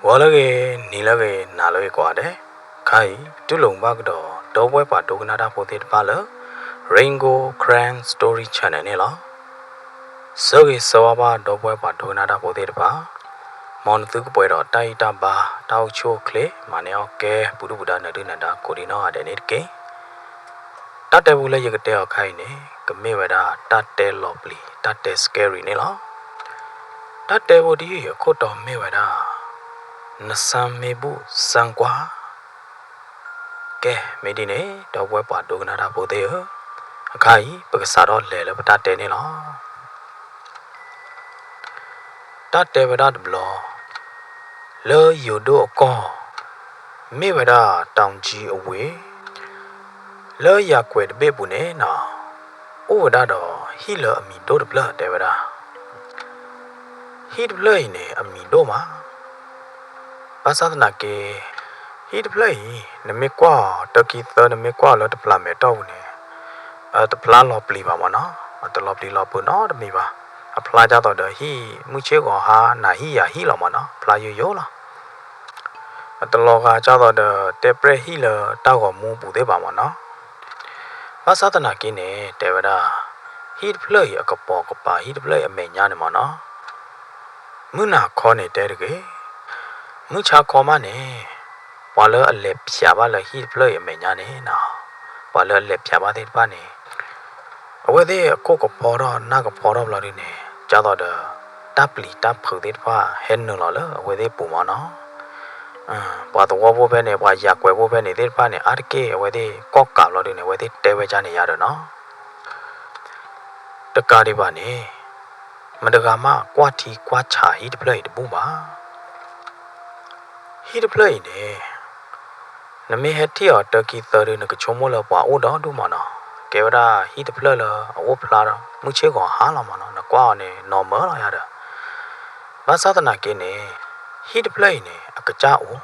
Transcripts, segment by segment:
ဂီၤလၢအဂ့ၤ, နံၤလၢအဂ့ၤ, နၤလၢအဂ့ၤကိးဂၤဒဲး, ခဲအံၤ တူၢ်လိာ်ဘၣ်ကဒီး ဒီပုၢ်ဝဲၢ်ပှၤဒိကနၣ်တၢ်ဖိသ့ၣ်တဖၣ်လၢ Rain Gold Karen Story Channel န့ၣ်လီၤ. ဆၢဂ့ၤဆၢဝါဘၣ်ဒီပုၢ်ဝဲၢ်ပှၤဒိကနၣ်တၢ်ဖိသ့ၣ်တဖၣ်, မ်နသုကပှဲၤဒီးတၢ်အံၣ်တၢ်ဘါ, တၢ်အိၣ်ဆူၣ်အိၣ်ချ့, မၤန့ၢ်အီၣ်ကဲ ပူၤဒုၣ်ပူၤဒါ နၢၤဒုၣ်နၢၤဒါ ကိးဒံနီၢ်ဂၤဒဲးန့ၣ်တက့ၢ်. တၢ်တဲဖိလၢယကတဲအီၤခဲအံၤန့ၣ် ကမ့ၢ်ဝဲဒၣ်တၢ်တဲလီၤပျံၤ, တၢ်တဲ scary န့ၣ်လီၤ. တၢ်တဲဖိဒ်အံၤအခိၣ်တီမ့ၢ်ဝဲဒၣ် နစၢမ့ၢ်ဘူၣ်စၢကွၢ်. ကဲ မ့ၢ်ဒ်န့ၣ် ဒီပုၢ်ဝဲၢ်ပှၤဒိကနၣ်တၢ်ဖိသ့ၣ်ဧၢ, အခါအံၤ ပကစးထီၣ်လဲၤလၢပတၢ်တဲန့ၣ်လီၤ. တၢ်တဲဝဲဒၣ်တဘျီ လၢယိၤဒိၣ်အကီၢ် မ့ၢ်ဝဲဒၣ် တောင်ကြီး အဝ့ၢ်, လၢယၤကွဲၤတဘ့ၣ်ပူၤန့ၣ်နီၤ, အိၣ်ဝဲဒၣ်ဒီးဟံၣ်လၢအမံၤဒိၣ်တဖျၢၣ် တဲဝဲဒၣ်. ဟံၣ်တဖျၢၣ်အံၤန့ၣ် အမံၤဒိၣ်မး. ဘၣ်ဆၣ်သနာ်က့ ဟံၣ်တဖျၢၣ်အံၤ နမ့ၢ်ကွၢ်အီၤ တၢခံသၢ နမ့ၢ်ကွၢ်အီၤလၢတဖျးမဲာ်တီၢ်ပူၤန့ၣ် တဖျါလီၤပျံၤဘၣ်မ့ၢ်နီၤ, တလီၤပျံၤလီၤဖုးနီတမံၤဘၣ်. အဖျါဒ်သိးဒီးဟံၣ်မုၢ်ဆ့ၣ်ဂီၤဟါ နၤဟံၣ်ယၤဟံၣ်လီၤမ့ၢ်နီၤ, ဖျါယိယိလီၤ. တလီၤဂာ်ဒ်သိးဒီး တဲပြဲၣ်ဟံၣ်လၢတၢ်ဂီၤမူပူၤသ့ၣ်ဘၣ်မ့ၢ်နီၤ. ဘၣ်ဆၣ်သနာ်က့န့ၣ် တဲဝဲဒၣ် ဟံၣ်တဖျၢၣ်အံၤအကပိာ်ကပၤ ဟံၣ်တဖျၢၣ်အံၤအမဲာ်ညါန့ၣ်မ့ၢ်နီၤ, မုၢ်နၤခီန့ၣ်တဲတဂ့ၤ, မုၢ်ဆါခီမးန့ၣ် ပှၤလၢအလဲၤဖျးဘၣ်လၢဟံၣ်တဖျၢၣ်အံၤအမဲာ်ညါန့ၣ်နီၤ, ပှၤလၢအလဲၤဖျးဘၣ်သ့ၣ်တဖၣ်န့ၣ် အဝဲသ့ၣ်အခိၣ်ကဖီထီၣ်နၢ်ကဖီထီၣ်ဘျီဒုန့ၣ် ဒ်သိးဒီး တၢ်ပျံၤတၢ်ဖုးသ့ၣ်တဖၣ်ဟဲနုာ်လီၤလၢအဝဲသ့ၣ်ပူၤမ့ၢ်နီၤ. ပှၤသဝီဖိဖဲန့ၣ် ပှၤယၤကွဲးဖိဖဲန့ၣ်သ့ၣ်တဖၣ်န့ၣ် အါတက့ၢ်အဝဲသ့ၣ်ကီၣ်ကးဘျီဒုန့ၣ် အဝဲသ့ၣ်တဲဝဲဒ်န့ၣ်ယါဒီးနီၤ. တကးဒံးဘၣ်န့ၣ် မတဂၤမးကွၢ်ထံကွၢ်ဆးဟံၣ်တဖျၢၣ်အံၤတဘူၣ်ဘၣ်. ဟံၣ်တဖျၢၣ်အံၤန့ၣ် နမ့ၢ်ဟဲထံၣ်အီၤတၢခံသၢဒု နကဆိကမိၣ်လၢပှၤအိၣ်ဒီဒူၣ်မ့ၢ်နီၤ, ကဲဝဲဒၣ်ဟံၣ်တဖျၢၣ်လၢအအိၣ်ဖျါမုၢ်ဆ့ၣ်ဂီၤဟါလီၤမ့ၢ်နီၤ, နကွၢ်အီၤန့ၣ် နီၢ်မၢလီၤယါဒီး. ဘၣ်ဆၣ်သနာ်က့န့ၣ် ဟံၣ်တဖျၢၣ်အံၤန့ၣ် အကစၢ်အိၣ်,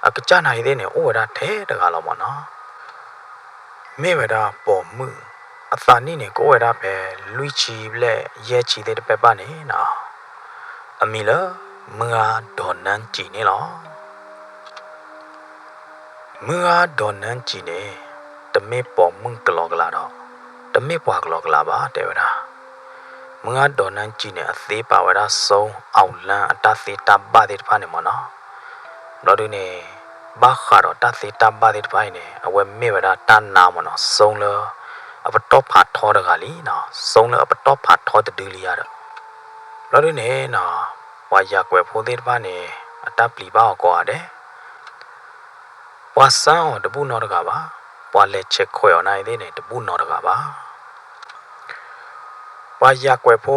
အကစၢ်နၤအံၤသ့ၣ်န့ၣ် အိၣ်ဝဲဒၣ်ထဲတဂၤလီၤမ့ၢ်နီၤ. မ့ၢ်ဝဲဒၣ်ပိာ်မုၣ်, အသးနံၣ်န့ၣ် ကအိၣ်ဝဲဒၣ်ဖဲလွံၢ်ဆံဘျဲၣ်ယဲၢ်ဆံသ့ၣ်တဖၣ်န့ၣ်နီၤ, အမံၤလၢ မုၢ်ဂၤဒီးနၢကံၤန့ၣ်လီၤ. မုၢ်ဂၤဒီးနၢကံၤန့ၣ် တမ့ၢ်ပိာ်မုၣ်ကလီကလးဒီး တမ့ၢ်ပှၤကလီကလးဘၣ် တဲဝဲဒၣ်. မုၢ်ဂၤဒီးနၢကံၤန့ၣ် အသ့ပာ်ဝဲဒၣ် စိအီၣ်လၢအတၢ်သ့တၢ်ဘၣ်သ့ၣ်တဖၣ်န့ၣ်မ့ၢ်နီၤ. ဘျီဒုန့ၣ် ဘၣ်ဃးဒီးတၢ်သ့တၢ်ဘၣ်သ့ၣ်တဖၣ်အံၤန့ၣ် အဝဲမ့ၢ်ဝဲဒၣ်တၢ်နါမ့ၢ်နီၤ, စိလၢအပတီၢ်ဖးထီတဂၤလံနီၤ, စိလၢအပတီၢ်ဖးထီတဒုလံယါဒီး. ဘျီဒုန့ၣ်နီၤ, ပှၤယၤကွဲးဖိသ့ၣ်တဖၣ်န့ၣ် အတၢ်ပျံၤဘၣ်အီၤကိးဂၤဒဲး, ပှၤစၢအီၤတဘူၣ်နီတဂၤဘၣ်, ပှၤလဲၤဆဲးခွဲးအီၤနၤအံၤသ့ၣ်န့ၣ် တဘူၣ်နီတဂၤဘၣ်. ပှၤယၤကွဲးဖိ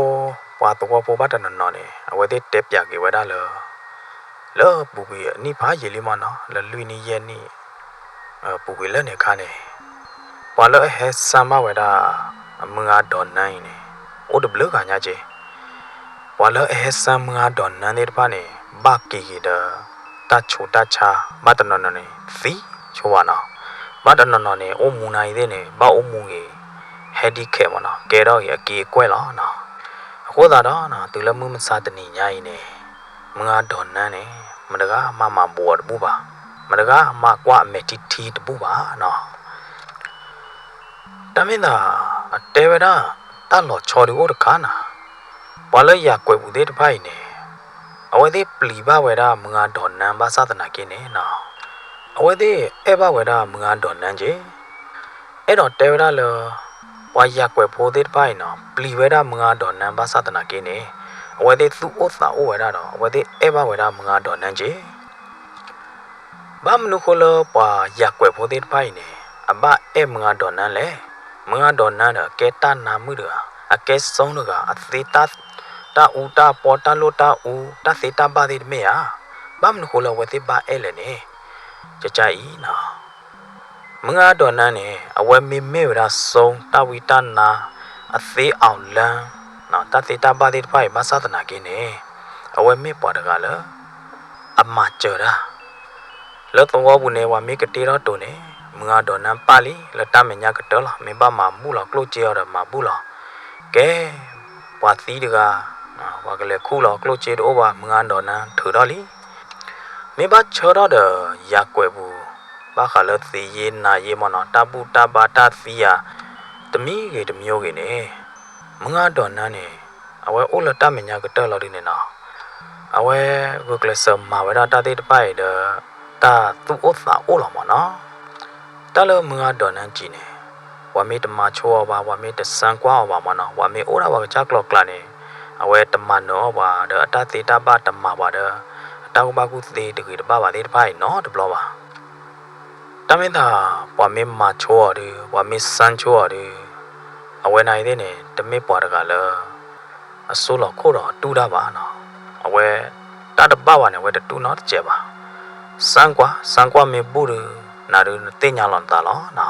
ပှၤသဝီဖိဘၣ်တနီၤနီၤန့ၣ် အဝဲသ့ၣ်တဲပၠးက့ၤဝဲဒၣ်လၢ လၢပူၤကွံာ်အနံၣ်ဖးယံာ်လံမ့ၢ်နီၤ, လၢလွံၢ်နံၣ်ယဲၢ်နံၣ် ပူၤကွံာ်လၢန့ၣ်အခါန့ၣ်, ပှၤလၢအဟဲစၢဘၣ်ဝဲဒၣ် မုၢ်ဂၤဒီးနၢအံၤန့ၣ် အိၣ်တဘျုးဂၤညါက့ၤ. ပှၤလၢအဟဲစၢမုၢ်ဂၤဒီးနၢသ့ၣ်တဖၣ်န့ၣ် ဘၣ်က့ၤက့ၤဒီး တၢ်ဆိးတၢ်ဆါ, ဘၣ်တနီၤနီၤန့ၣ် သံဆိဘၣ်နီၤ, ဘၣ်တနီၤနီၤန့ၣ် အိၣ်မူနၤအံၤသ့ၣ်န့ၣ် ဘၣ်အိၣ်မူဂ့ၤ handicap မ့ၢ်နီၤ, ကဲထီၣ်ဂ့ၤအက့အကွဲၢ်လီၤနီၤ. အဃိသတးဒီး တုၤလၢမုၢ်မဆါတနံၤညါအံၤန့ၣ် မုၢ်ဂၤဒီးနၢန့ၣ် မတဂၤမၤမၤဘူးအီၤတဘူၣ်ဘၣ်, မတဂၤမၤကွၢ်အမဲာ်ထံထံတဘူၣ်ဘၣ်နီၤ. တၢ်မ့ၢ်သး အတဲဝဲဒၣ် တၢ်လီၤဆီဒုအိၣ်တခါနီၤ, ပှၤလၢယၤကွဲးပူၤသ့ၣ်တဖၣ်အံၤန့ၣ် အဝဲသ့ၣ်ပျံၤဘၣ်ဝဲဒၣ်မုၢ်ဂၤဒီးနၢဘၣ်ဆၣ်သနာ်က့န့ၣ်နီၤ, အဝဲသ့ၣ်အဲၣ်ဘၣ်ဝဲဒၣ်မုၢ်ဂၤဒီးနၢက့ၤ. အဲၣ်ဒိးတဲဝဲဒၣ်လၢ ပှၤယၤကွဲးဖိသ့ၣ်တဖၣ်အံၤနီၤ ပျံၤဝဲဒၣ်မုၢ်ဂၤဒီးနၢဘၣ်ဆၣ်သနာ်က့န့ၣ် အဝဲသ့ၣ်သူၣ်အိၣ်သးအိၣ်ဝဲဒၣ်ဒီး အဝဲသ့ၣ်အဲၣ်ဘၣ်ဝဲဒၣ်မုၢ်ဂၤဒီးနၢက့ၤ. ဘၣ်မနုၤဃိလၢပှၤယၤကွဲးဖိသ့ၣ်တဖၣ်အံၤန့ၣ် အဘၣ်အဲၣ်မုၢ်ဂၤဒီးနၢလဲၣ်. မုၢ်ဂၤဒီးနၢဒီး အကဲတၢ်နါမုၣ်တဂၤ, အကဲစိတဂၤ, အသ့တၢ်အူတၢ်ပီ တၢ်လိၣ်တၢ်အူ တၢ်သ့တၢ်ဘၣ်သ့ၣ်တမ့ၢ်ဧါ. ဘၣ်မနုၤဃိလၢအဝဲသ့ၣ်ဘၣ်အဲၣ်လဲၣ်န့ၣ်, ကကအံၤနီၤ မုၢ်ဂၤဒီးနၢန့ၣ် အဝဲမ့မ့ၢ်ဝဲဒၣ်စိတၢ်ဝံတၢ်နါ အသ့အီၣ်လၢ တၢ်သ့တၢ်ဘၣ်သ့ၣ်တဖၣ်အံၤ ဘၣ်ဆၣ်သနာ်က့န့ၣ် အဝဲမ့ၢ်ပှၤတဂၤလၢ အမၤစၢၤတၢ် လၢသဝီပူၤန့ၣ် ပှၤမ့ၢ်ကတ့ထီၣ်တိၤန့ၣ် မုၢ်ဂၤဒီးနၢပာ်လံ လၢတၢ်မဲာ်ညါကတၢၢ်လီၤ. မ့ၢ်ဘၣ်မၤဘူၣ်လီၤကျိၣ်စ့အီၤဒီးမၤဘူၣ်လီၤ. ကဲ ပှၤသံတဂၤ ပှၤကလဲၤခူၣ်လီၤကျိၣ်စ့တအိၣ်ဘၣ် မုၢ်ဂၤဒီးနၢထုးထီၣ်လံ. မ့ၢ်ဘၣ်ဆၢထီၣ်ဒီးယၤကွဲးပူၤ ဘၣ်ဃးလၢသံးယ့နၤယ့မ့ၢ်နီၤ, တၢ်ဘူၣ်တၢ်ဘါတၢ်သံယၤ တမံၤဂ့ၤတမံၤဂ့ၤန့ၣ်, မုၢ်ဂၤဒီးနၢ်န့ၣ် အဝဲအိၣ်လၢတၢ်မဲာ်ညါကတၢၢ်လီၤဒုန့ၣ်နီၤ, အဝဲဂုာ်ကျဲးစၢးမၤဝဲဒၣ်တၢ်သ့ၣ်တဖၣ်အံၤဒီး တၢ်သူၣ်အိၣ်သးအိၣ်လီၤမ့ၢ်နီၤ. တၢ်လၢမုၢ်ဂၤဒီးနၢ်ကံၤန့ၣ် ပှၤမ့ၢ်တမၤဆိအီၤဘၣ်, ပှၤမ့ၢ်တစၢကွၢ်အီၤဘၣ်မ့ၢ်နီၤ, ပှၤမ့ၢ်အိၣ်ဒၣ်ပှၤကစၢ်ကျိၤကျါန့ၣ် အဝဲတမၤနၢၤအီၤပှၤဒီး အတၢ်သ့တၢ်ဘၣ်တမၤပှၤဒီး အတၢ်ကူၣ်ဘၣ်ကူၣ်သ့တဂ့ၤတဘၣ်ဘၣ်သ့ၣ်တဖၣ်အံၤနီတဘျီဘၣ်. တၢ်မ့ၢ်သး ပှၤမ့ၢ်မၤဆိအီၤဒီး ပှၤမ့ၢ်စၢဆိအီၤဒီး အဝဲန့ၣ်အံၤသ့ၣ်န့ၣ် တမ့ၢ်ပှၤတဂၤလၢ အစိလီၤခိၣ်ဒီးအတူၢ်တၢ်ဘၣ်နီၤ. အဝဲ တၢ်တဘၣ်ဘၣ်န့ၣ် အဝဲတတူၢ်နီတစဲးဘၣ်. စၢကွၢ်, စၢကွၢ်မ့ၢ်ဘူၣ်ဒီး နၤဒုးနသ့ၣ်ညါလီၤနသးလီၤန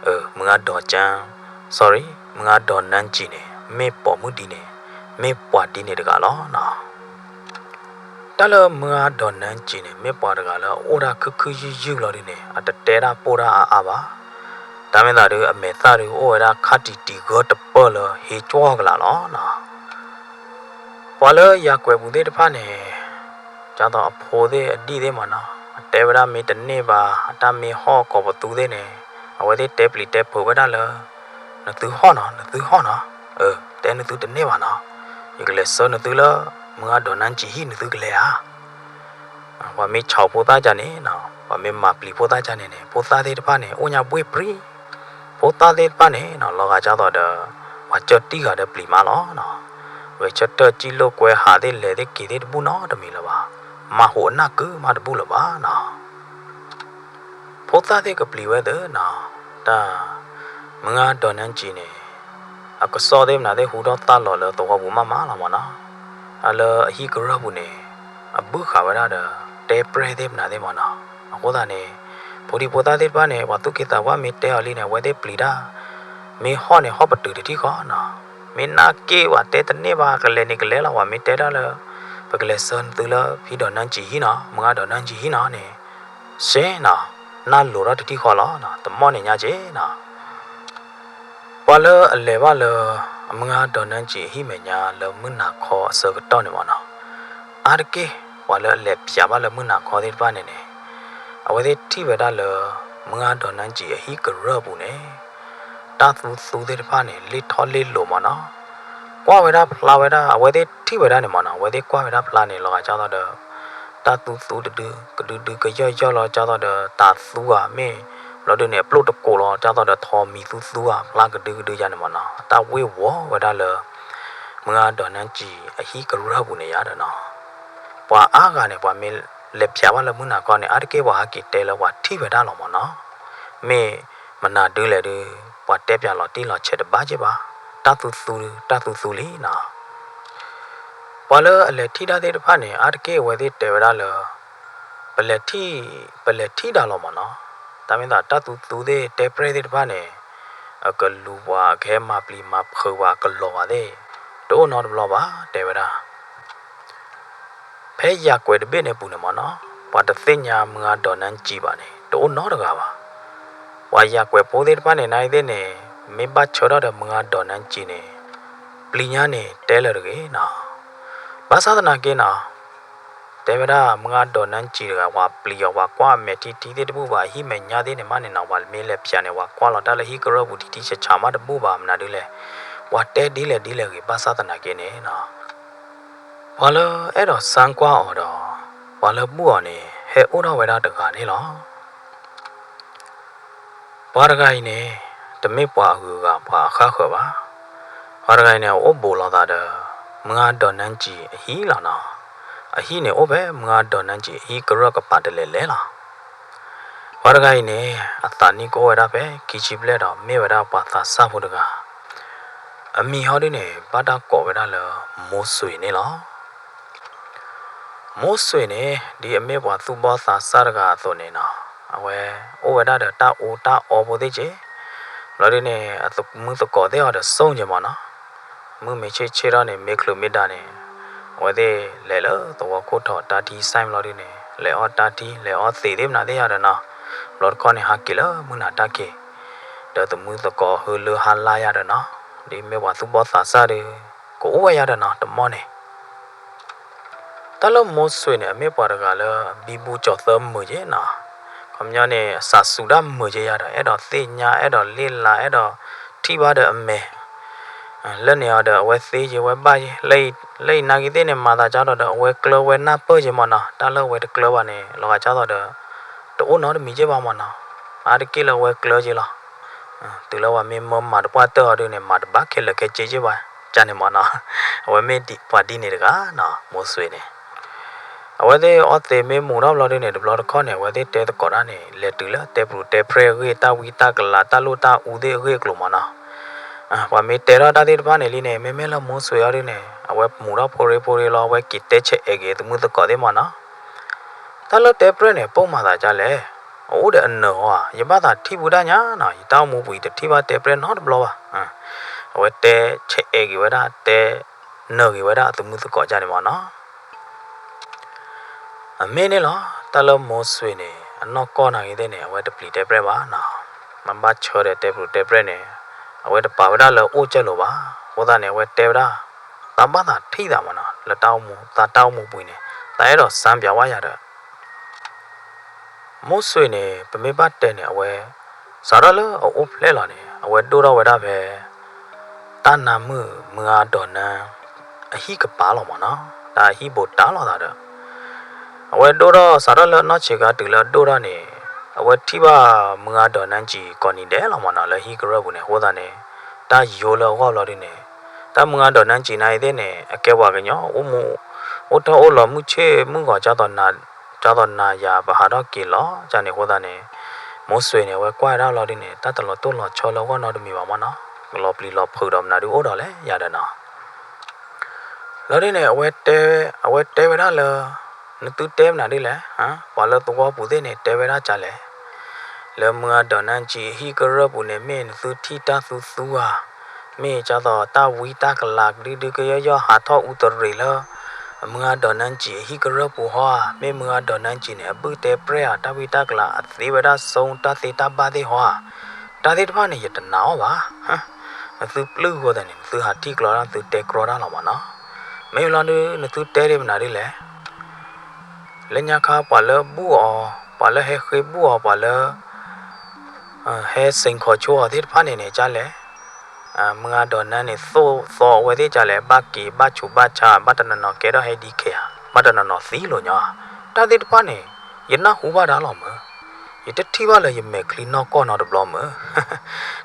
ီၤ. မုၢ်ဂၤဒီးကၠၢ, sorry, မုၢ်ဂၤဒီးနၢကံၤန့ၣ် မ့ၢ်ပိာ်မုၣ်ဒ်န့ၣ်, မ့ၢ်ပှၤဒ်န့ၣ်တဂၤလီၤနီၤ. တၢ်လၢမုၢ်ဂၤဒီးနၢကံၤန့ၣ် မ့ၢ်ပှၤတဂၤလၢအအိၣ်ဒၣ်ခုၣ်ခုၣ်ယုၢ်ယုၢ်လီၤဒုန့ၣ် အတတဲဒၣ်ပိၢ်ဒၣ်အါအါဘၣ်. တၢ်မ့ၢ်သးဒုး အမဲာ်သၣ်ဒုးအိၣ်ဝဲဒၣ်ခါတံၢ်တံၢ်ဂၢၢ်တပၢၢ်လၢဟ့ကၠီၣ်ကလာ်လီၤနီၤ. ပှၤလၢယၤကွဲးပူၤသ့ၣ်တဖၣ်န့ၣ် ဒ်သိးအဖိသ့ၣ်အဒံၣ်သ့ၣ်မ့ၢ်နီၤ, အတဲဝဲဒၣ်မ့ၢ်တန့ၢ်ဘၣ် အတၢ်မ့ၢ်ဟီၣ်ကိးပသူသ့ၣ်န့ၣ် အဝဲသ့ၣ်တဲပျံၤတဲဖုးဝဲဒၣ်လၢ နသုဟီၣ်နီၤ, နသုဟီၣ်နီၤ, တဲနသုတန့ၢ်ဘၣ်နီၤ, ယကလဲၤဆှၢနသုလၢ မုၢ်ဂၤဒီးနၢကံၤဟံၣ် နသုကလဲၤဧါ. ပှၤမ့ၢ်ဆီးဖိသၣ်ကန့ၣ်နီၤ, ပှၤမ့ၢ်မၤပျံၤဖိသၣ်ကန့ၣ်န့ၣ် ဖိသၣ်သ့ၣ်တဖၣ်န့ၣ် အိၣ်ညါဘှ့ၣ်ပြံ, ဖိသၣ်သ့ၣ်တဖၣ်န့ၣ်နီၤ လီၤဂာ်ဒ်သိးဒီး ပှၤကၢၢ်တံၢ်ဂၤဒီးပျံၤမးလီၤနီၤ. ဂဲၤဆၢထၢၣ်ကံၣ်လိာ်ကွဲဟးသ့ၣ်လဲၤသ့ၣ်က့ၤသ့ၣ်တဘူၣ်နီတမံၤလၢၤဘၣ်, မၤဟူးအနၢ်ကုမးတဘူၣ်လၢၤဘၣ်နီၤ. ဖိသၣ်သ့ၣ်ကပျံၤဝဲသ့နီၤ, တၢ် မုၢ်ဂၤဒီးနၢကံၤန့ၣ် အကစီၣ်သ့ၣ်မနုၤသ့ၣ်ဟူထီၣ်သါလီၤလၢသဝီပူၤမးမးလီၤမ့ၢ်နီၤ, အလၢအဟံၣ်ကရၢၢ်ပူၤန့ၣ် အဘုၣ်ဃာ်ဝဲဒၣ်ဒီး တဲပြဲၢ်သ့ၣ်မနုၤသ့ၣ်မ့ၢ်နီၤ, အဃိသတးန့ၣ် ဖိဒံဖိသၣ်သ့ၣ်တဖၣ်န့ၣ် ပှၤသူၣ်က့သးပှၢ်မ့ၢ်တဲအီၤလံန့ၣ် အဝဲသ့ၣ်ပျံၤတၢ်, မ့ၢ်ဟီၣ်န့ၣ်ဟီၣ်ပတုာ်တထံၣ်ဃီနီၤ, မ့ၢ်နၢ်က့ၢ်ပှၤတဲတန့ၢ်ဘၣ် ကလဲၤန့ၣ်ကလဲၤလီၤ ပှၤမ့ၢ်တဲဒၣ်လၢ ပကလဲၤဆှၢနသုလၢဖံဒီးနၢကံၤဟံၣ်နီၤ, မုၢ်ဂၤဒီးနၢကံၤဟံၣ်နီၤန့ၣ် စ့နီၤ, နၢ်လိၤထီၣ်တထံၣ်ဃီလီၤ, တမီၢ်န့ၣ်ညါက့နီၤ. ပှၤလၢအလဲၤဘၣ်လၢ အမုၢ်ဂၤဒီးနၢကံၤအဟံၣ်မဲာ်ညါလၢမုၢ်နၤခီအဆၢကတီၢ်န့ၣ်မ့ၢ်နီၤ, အါတက့ၢ် ပှၤလၢအလဲၤဖျးဘၣ်လၢမုၢ်နၤခီသ့ၣ်တဖၣ်န့ၣ်န့ၣ် အဝဲသ့ၣ်ထံၣ်ဝဲဒၣ်လၢ မုၢ်ဂၤဒီးနၢကံၤအဟံၣ်ကရၢၢ်ပူၤန့ၣ် တၢ်သူသူသ့ၣ်တဖၣ်န့ၣ် လ့ၣ်ထီၣ်လ့ၣ်လိၤမ့ၢ်နီၤ, ကွၢ်ဝဲဒၣ်ဖျါဝဲဒၣ် အဝဲသ့ၣ်ထံၣ်ဝဲဒၣ်န့ၣ်မ့ၢ်နီၤ, အဝဲသ့ၣ်ကွၢ်ဝဲဒၣ်ဖျါန့ၣ် လီၤဂာ်ဒ်သိးဒီး တၢ်သူသူတဒု ကဒုဒုကယီၢ်ယီၢ်လီၤ ဒ်သိးဒီးတၤသူဧါ မ့ၢ် ဘျီဒုန့ၣ် အပျိၢ်တကိးလီၤ ဒ်သိးဒီးထိးမံၤသူသူဧါ ဖျါကဒုကဒုယါန့ၣ်မ့ၢ်နီၤ, တၢ်ဝ့ၢ်ဝီၤဝဲဒၣ်လၢ မုၢ်ဂၤဒီးနၢကံၤအဟံၣ်ကရၢၢ်ပူၤန့ၣ်ယါဒီးနီၤ, ပှၤအါဂၤန့ၣ် ပှၤမ့ၢ်လဲၤဖျးဘၣ်လၢမုၢ်နၤခီန့ၣ် အါတက့ၢ်ပှၤဟးက့ၤတဲလၢပှၤထံၣ်ဝဲဒၣ်လီၤမ့ၢ်နီၤ, မ့ၢ်မနုၤဒုလဲၣ်ဒု ပှၤတဲပၠးလီၤတံၢ်လီၤဆဲးတဘၣ်က့ၢ်ဘၣ်, တၢ်သူသူ တၢ်သူသူလံနီၤ. ပှၤလၢအလဲၤထံၣ်တၢ်သ့ၣ်တဖၣ်န့ၣ် အါတက့ၢ်အဝဲသ့ၣ်တဲဝဲဒၣ်လၢ ပလဲၤထံၣ် ပလဲၤထံၣ်တၢ်လီၤမ့ၢ်နီၤ, တၢ်မ့ၢ်သးတၢ်သူသူသ့ၣ်တဲပြဲၢ်သ့ၣ်တဖၣ်န့ၣ် အကလူၤပှၤ အကဟဲမၤပျံၤမၤဖုးပှၤ အကလီၤပှၤသ့ၣ် တအိၣ်နီတဘျီဘၣ် တဲဝဲဒၣ် ဖဲယၤကွဲးတဘ့ၣ်န့ၣ်အပူၤန့ၣ်မ့ၢ်နီၤ ပှၤတသ့ၣ်ညါမုၢ်ဂၤဒီးနၢကံၤဘၣ်န့ၣ် တအိၣ်နီတဂၤဘၣ်. ပှၤယၤကွဲးဖိသ့ၣ်တဖၣ်န့ၣ် နအံၤသ့ၣ်န့ၣ် မ့ၢ်ဘၣ်ဆၢထီၣ်ဒီးမုၢ်ဂၤဒီးနၢကံၤန့ၣ် ပျံၤညါန့ၣ်တဲလၢၤတဂ့ၤနီၤ. ဘၣ်ဆၣ်သနာ်က့နီၤ တဲဝဲဒၣ်မုၢ်ဂၤဒီးနၢကံၤတဂၤ ပှၤပျံၤအီၤ ပှၤကွၢ်အမဲာ်ထံထံသ့ၣ်တဘူၣ်ဘၣ် အဟံၣ်မဲာ်ညါသ့ၣ်န့ၣ်မးန့ၣ်နီၤ ပှၤမ့ၢ်လဲၤဖၠးန့ၣ် ပှၤကွၢ်လီၤတၢ်လၢဟံၣ်ကရၢၢ်ပူၤထံထံဆးဆးမးတဘူၣ်ဘၣ် မနုၤဒ်လဲၣ် ပှၤတဲဒ်လဲၣ်ဒ်လဲၣ်ဂ့ၤ ဘၣ်ဆၣ်သနာ်က့န့ၣ်နီၤ ပှၤလၢအဲၣ်ဒိးစၢကွၢ်အီၤဒီး ပှၤလၢဘူၣ်အီၤန့ၣ် ဟဲအိၣ်ထီၣ်ဝဲဒၣ်တဂၤန့ၣ်လီၤ. ပှၤတဂၤအံၤန့ၣ် တမ့ၢ်ပှၤအဂုၤအဂၤ ပှၤအဃၣ်ဃၢၤဘၣ်. ပှၤတဂၤအံၤန့ၣ် အအိၣ်ဘူးလိာ်သးဒီး မုၢ်ဂၤဒီးနၢကံၤအဟံၣ်လီၤနီၤ. အဟံၣ်န့ၣ်အိၣ်ဖဲမုၢ်ဂၤဒီးနၢကံၤအဟံၣ်ကရၢၢ်ကပၤတလဲၤလဲၤလီၤ. ပှၤတဂၤအံၤန့ၣ် အသးနံၣ်ကအိၣ်ဝဲဒၣ်ဖဲ ခံဆံဘျဲၣ်ဒီး မ့ၢ်ဝဲဒၣ်ပှၤသးစၢ်ဖိတဂၤ အမံၤဟီဒုန့ၣ် ဘၣ်တၢ်ကိးဝဲဒၣ်လၢ မိၢ်စွ့ၤန့ၣ်လီၤ. မိၢ်စွ့ၤန့ၣ် ဒ်အမ့ၢ်ပှၤသူၣ်ဘီၣ်သးစၢ်တဂၤအသိးန့ၣ်နီၤ အဝဲအိၣ်ဝဲဒၣ်ဒီးတၢ်အူတၢ်အီဖိသ့ၣ်က့ၤ, ဘျီဒုန့ၣ် အသမုၢ်သကိးသ့ၣ်အီၤဒီးစိၣ်က့ၤမ့ၢ်နီၤ, မုၢ်မ့ၢ်ဆ့ၣ်ဆ့ၣ်ထီၣ်န့ၣ် မ့ၢ်ချုးမ့ၢ်ဒါန့ၣ် အဝဲသ့ၣ်လဲၤလၢသဝီခိၣ်ထီၣ်တၢ်ထံစဲဘျီဒုန့ၣ် လဲၤအီၣ်တၢ်ထံ လဲၤအီၣ်သံးသ့ၣ်မနုၤသ့ၣ်ယါဒီးနီၤ, ဘျီတခီန့ၣ် ဟးက့ၤလၢမုၢ်နၤတၢ်က့ၤ, ဒီးသမုၢ်သကိးဟုလၢဟါလါယါဒီးနီၤ, ဒ်မ့ၢ်ပှၤသူၣ်ဘီၣ်သးစၢ်ဒီး ကအိၣ်ဝဲယါဒီးနီၤ တမီၢ်န့ၣ် တၢ်လၢမိၤစွ့ၤန့ၣ် အမ့ၢ်ပှၤတဂၤလၢ ဘံဘူကၠီၤသၢမုာ်က့နီၤ. ခီပညီန့ၣ် စးစူၤဒၣ်မုာ်က့ယၤဒီး အဲၣ်ဒိးသ့ၣ်ညါ အဲၣ်ဒိးလ့ၣ်လၤ အဲၣ်ဒိးထံၣ်ဘၣ်ဒီးအမဲာ် လၢန့ၣ်အီၤဒီး အဝဲသ့ယ့ဝဲဘၣ်ယ့ လၢအံၤနာ်က့သ့ၣ်န့ၣ် မၤသးကၢ်ဒီး အဝဲကျၢၤဝဲနၢ်ပၢၢ်ယ့မၢ်နီၤ. တၢ်လၢအဝဲတကျၢၤဘၣ်န့ၣ် လီၤဂာ်ကၢ်သိးဒီး တအိၣ်နီတမံၤက့ဘၣ်မၢ်နီၤ. အါတက့ၢ်လၢအဝဲကျၢၤက့လီၤ. တုၤလၢပှၤမ့ၢ်မၢမၤတပှၢ်တၢၢ်အီၤဒုန့ၣ် မၤတဘၣ်ခဲလၢာ်ခဲဆ့က့ဘၣ် ကန့ၣ်မၢ်နီၤ. အဝဲမ့ၢ်ပှၤဒ်န့ၣ်တဂၤနီၤ မိၤစွ့ၤန့ၣ် အဝဲသ့ၣ်အီသံးမ့ၢ်မူၤထီၣ်ဘျီဒုန့ၣ် တဘျီတခီၣ်န့ၣ် အဝဲသ့ၣ်တဲသကိးတၢ်န့ၣ် လဲၤတုၤလၢတဲပရူၤတဲဖြဲၣ်အဂ့ၢ် တၢ်ဝံတၢ်ကလၤ တၢ်လိၣ်တၢ်အူသ့ၣ်အဂ့ၢ်အကျိၤမၢ်နီၤ. ပှၤမ့ၢ်တဲထီၣ်တၢ်သ့ၣ်တဖၣ်န့ၣ်လံန့ၣ် မ့မ့ၢ်လၢမိၤစွ့ၤအီၤဒုန့ၣ် အဝဲမူၤထီၣ်ဖိရ့ဖိရ့လီၤ. အဝဲက့ၤတဲဆဲးအဲၣ်က့ၤသမုၢ်သကိးသ့ၣ်မၢ်နီၤ. တၢ်လၢတဲဖြဲၣ်န့ၣ် ပိာ်မၤသးဒ်လဲၣ်. အအိၣ်ဒီးအနၢၤဟီဧါ, ယဘၣ်သးထံၣ်ဘူးဒၣ်ညါနီၤ, ယတၢ်အိၣ်မူပူၤ ယတထံၣ်ဘၣ်တဲဖြဲၣ်နီတဘျီဘၣ်. အဝဲတဲဆဲးအဲၣ်က့ၤဝဲဒၣ် တဲနၢၤက့ၤဝဲဒၣ်အသမုၢ်သကိးဒ်န့ၣ်မၢ်နီၤ. အမ့ၢ်န့ၣ်လီၤ. တၢ်လၢမိၤစွ့ၤန့ၣ် အနီၢ်ကီၢ်နာ်က့သ့ၣ်န့ၣ် အဝဲတပျံၤတဲဖြဲၣ်ဘၣ်နီၤ. မ့ၢ်ဘၣ်ဆၢဒီးတဲပရူၤတဲဖြဲၣ်န့ၣ် အဝဲတပာ်ဝဲဒၣ်လၢအအိၣ်ကၢၢ်လိာ်ဘၣ်. အဃိသတးန့ၣ် အဝဲတဲဝဲဒၣ် သးဘၣ်သးထံၣ်သးမၢ်နီၤ, လၢတၢ်အိၣ်မူ သးတၢ်အိၣ်မူပူၤန့ၣ် သးအဲၣ်ဒိးစၢ်ပၠးဝဲယၤဒီး မိၤစွ့ၤန့ၣ် ပမ့ၢ်ဘၣ်တဲန့ၣ် အဝဲ စးထီၣ်လၢအအိၣ်ဖျဲၣ်လီၤန့ၣ် အဝဲဒိၣ်ထီၣ်ဝဲဒၣ်ဖဲ တၢ်နါမုၣ်မုၢ်ဂၤဒီးနၢ အဟံၣ်ကပၤလီၤမၢ်နီၤ, တၢ်အဟံၣ်ဘိးတၢ်လိာ်သးဒီး အဝဲဒိၣ်ထီၣ် စးထီၣ်လၢအနီၢ်ဆံးခါတုၤလၢအဒိၣ်ထီၣ်န့ၣ် အဝဲထံၣ်ဘၣ်မုၢ်ဂၤဒီးနၢကၠံကိးနံၤဒဲးလီၤမၢ်နီၤ လၢဟံၣ်ကရၢၢ်ပူၤန့ၣ် အဃိသတးန့ၣ် တၢ်ယိလၢအဂီၢ်ဘျီဒုန့ၣ် တၢ်မုၢ်ဂၤဒီးနၢကၠံနာ်အံၤသ့ၣ်န့ၣ် အကဲပှၤကညီ အိၣ်မူ အိၣ်ထီၣ်အိၣ်လီၤမုၢ်ဆ့ၣ်မုၢ်ဂီၤ ကၢ်သိးနၤယၤ ပဟးထီၣ်က့ၤလီၤ ကန့ၣ်အဃိသတးန့ၣ် မိၤစွ့ၤန့ၣ် အဝဲကွၢ်ဝဲဒၣ်လီၤဒုန့ၣ် တၢ်တလီၤတိၢ်လီၤဆီလၢအဂီၢ်နီတမံၤဘၣ်မၢ်နီၤ, လီၤပျံၤလီၤဖုးဒီးမနုၤဒုအိၣ်ဒီးလဲၣ်ယၤဒီးနီၤ လီၤဒုန့ၣ် အဝဲတဲ အဝဲတဲဝဲဒၣ်လၢ နသုတဲမနုၤဒ်လဲၣ်, ပှၤလၢသဝီပူၤသ့ၣ်န့ၣ် တဲဝဲဒၣ်ကလဲၣ်, လၢမုၢ်ဂၤဒီးနၢကၠံအဟံၣ်ကရၢၢ်ပူၤန့ၣ် မ့ၢ်နသုထံၣ်တၢ်သူသူဧါ, မ့ၢ်ကၢ်သိးတၢ်ဝံတၢ်ကလၤဒုဒုကယီယီဟးထီၣ်အူတရံးလၢ မုၢ်ဂၤဒီးနၢကၠံအဟံၣ်ကရၢၢ်ပူၤဟီဧါ, မ့ၢ်မုၢ်ဂၤဒီးနၢကၠံန့ၣ် အဘုၣ်တဲပြဲၢ်ဧါ, တၢ်ဝံတၢ်ကလၤအသ့ဝဲဒၣ် စိတၢ်သ့တၢ်ဘၣ်သ့ၣ်ဟီဧါ, တၢ်သ့ၣ်တဖၣ်န့ၣ် ယတနာ်အီၤဘၣ် နသုပျုၢ်အဃိသတးန့ၣ် နသုဟးထံၣ်ကျီတၢ် နသုတဲကြီတၢ်လီၤမၢ်နီၤ. မ့ၢ်လီၤဒု နသုတဲဒ်မနုၤဒ်လဲၣ်. လၢညါခါပှၤလၢဘူၣ်အီၤ, ပှၤလၢဟဲဃ့ဘူၣ်အီၤ, ပှၤလၢ ဟဲစ့ၢ်ကီးဆိအီၤသ့ၣ်တဖၣ်န့ၣ်န့ၣ် ကလဲၣ်. မုၢ်ဂၤဒီးနၢန့ၣ် သိၣ်သီအဝဲသ့ၣ်ကလဲၣ်, ဘၣ်က့ၤဘၣ်ဆူးဘၣ်ဆါ, ဘၣ်တနီၤနီၤကဲထီၣ်ဟဲဒံခဲဧါ, ဘၣ်တနီၤနီၤသံလိာ်ညီဧါ. တၢ်သ့ၣ်တဖၣ်န့ၣ် ယနၢ်ဟူဘၣ်ဒါလီၤမၢ်. ယတထံၣ်ဘၣ်လၢယမဲာ်ချံနီၢ်ကီၢ်နီတဘျီမၢ်.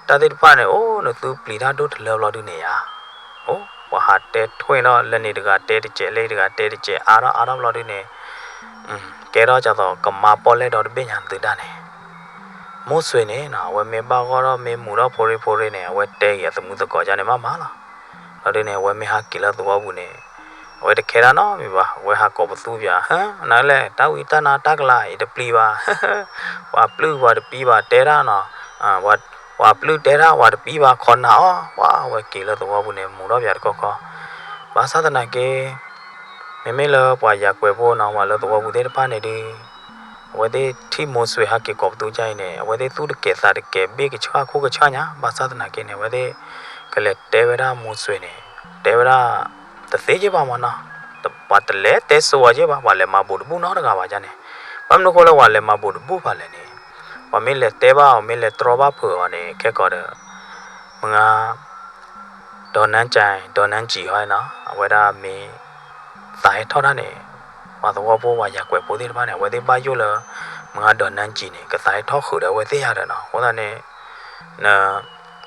တၢ်သ့ၣ်တဖၣ်န့ၣ် အိၣ်နသုပျံၤတၢ်ဒိၣ်တလၢဘျီဒုန့ၣ်ဧါ. အိၣ် ပှၤဟးတဲထွဲဒီး လၢန့ၣ်တဂၤတဲတစဲး လၢတဂၤတဲတစဲး အါထီၣ်အါထီၣ်ဘျီဒုန့ၣ် ကဲထီၣ်ကၢ်သိးကမါပီၣ်လဲၣ်ဒီတဘ့ၣ်ညါနသုဒၣ်န့ၣ်. မိၢ်စွ့ၤန့ၣ် အဝဲမ့ၢ်ဘၣ်ဂီၢ်ထီၣ်မ့ၢ်မူၤထီၣ်ဖိရ့ဖိရ့န့ၣ် အဝဲတဲဂ့ၤအသမူသကိးဒ်န့ၣ်မးမးလီၤ. လီၤဒုန့ၣ် အဝဲမ့ၢ်ဟးက့ၤလၢသဝီပူၤန့ၣ် အဝဲတခဲဒၣ်နီတမံၤဘၣ်, အဝဲဟးကိးပသူပၠး, ဟၢ နလဲၣ် တၢ်ဝံတၢ်နါတၢ်ကလၤ ယတပျံၤဘၣ်, ပှၤပျုၢ်ပှၤတပံၤဘၣ်တဲဒၣ်နီၤ, ပှၤပျုၢ်တဲဒၣ်ပှၤတပံၤဘၣ်ခီနၤအီၤ, ပှၤအဝဲက့ၤလၢသဝီပူၤန့ၣ် မူၤထီၣ်ပၠးတခီခီ, ဘၣ်ဆၣ်သနာ်က့ မ့မ့ၢ်လၢပှၤယၤကွဲးဖိနီၤ ပှၤလၢသဝီပူၤသ့ၣ်တဖၣ်န့ၣ်ဒီး အဝဲသ့ၣ်ထံၣ်မိၢ်စွ့ၤဟးက့ၤကိးပသူကါအံၤန့ၣ် အဝဲသ့ၣ်သူၣ်တကဲးသးတကဲး ဘ့ၣ်ကဆှၣ်ခိၣ်ကဆှၣ်ညါ, ဘၣ်ဆၣ်သနာ်က့န့ၣ် အဝဲသ့ၣ်ကလဲၤတဲဝဲဒၣ်မိၢ်စွ့ၤန့ၣ် တဲဝဲဒၣ် တသ့က့ဘၣ်မၢ်နီၤ, ပှၤတလဲၤတဲစိအီၤက့ဘၣ်, ပှၤလဲၤမၤဘိးတဘူၣ်နီတဂၤဘၣ်န့ၣ်, ဘၣ်မနုၤဃိလၢပှၤလဲၤမၤဘိးတဘူၣ်ဘၣ်လဲၣ်န့ၣ်, ပှၤမ့ၢ်လဲၤတဲဘၣ်အီၤ မ့ၢ်လဲၤတြီဘၣ်ဖုးအီၤန့ၣ် ခဲကိာ်ဒီး မုၢ်ဂၤ ဒီးနၢကၠံ ဒီးနၢကၠံဟီနီၤ အဝဲဒၣ်မ့ၢ် သးဟဲထီၣ်တၢ်န့ၣ် ပှၤသဝီဖိပှၤယၤကွဲးဖိသ့ၣ်တဖၣ်န့ၣ် အဝဲသ့ၣ်ဘၣ်ယိၣ်လၢ မုၢ်ဂၤဒီးနၢကၠံန့ၣ် ကသးဟဲထီၣ်ဃုာ်ဒီးအဝဲသ့ၣ်ယၤဒီးနီၤ, အဃိသတးန့ၣ်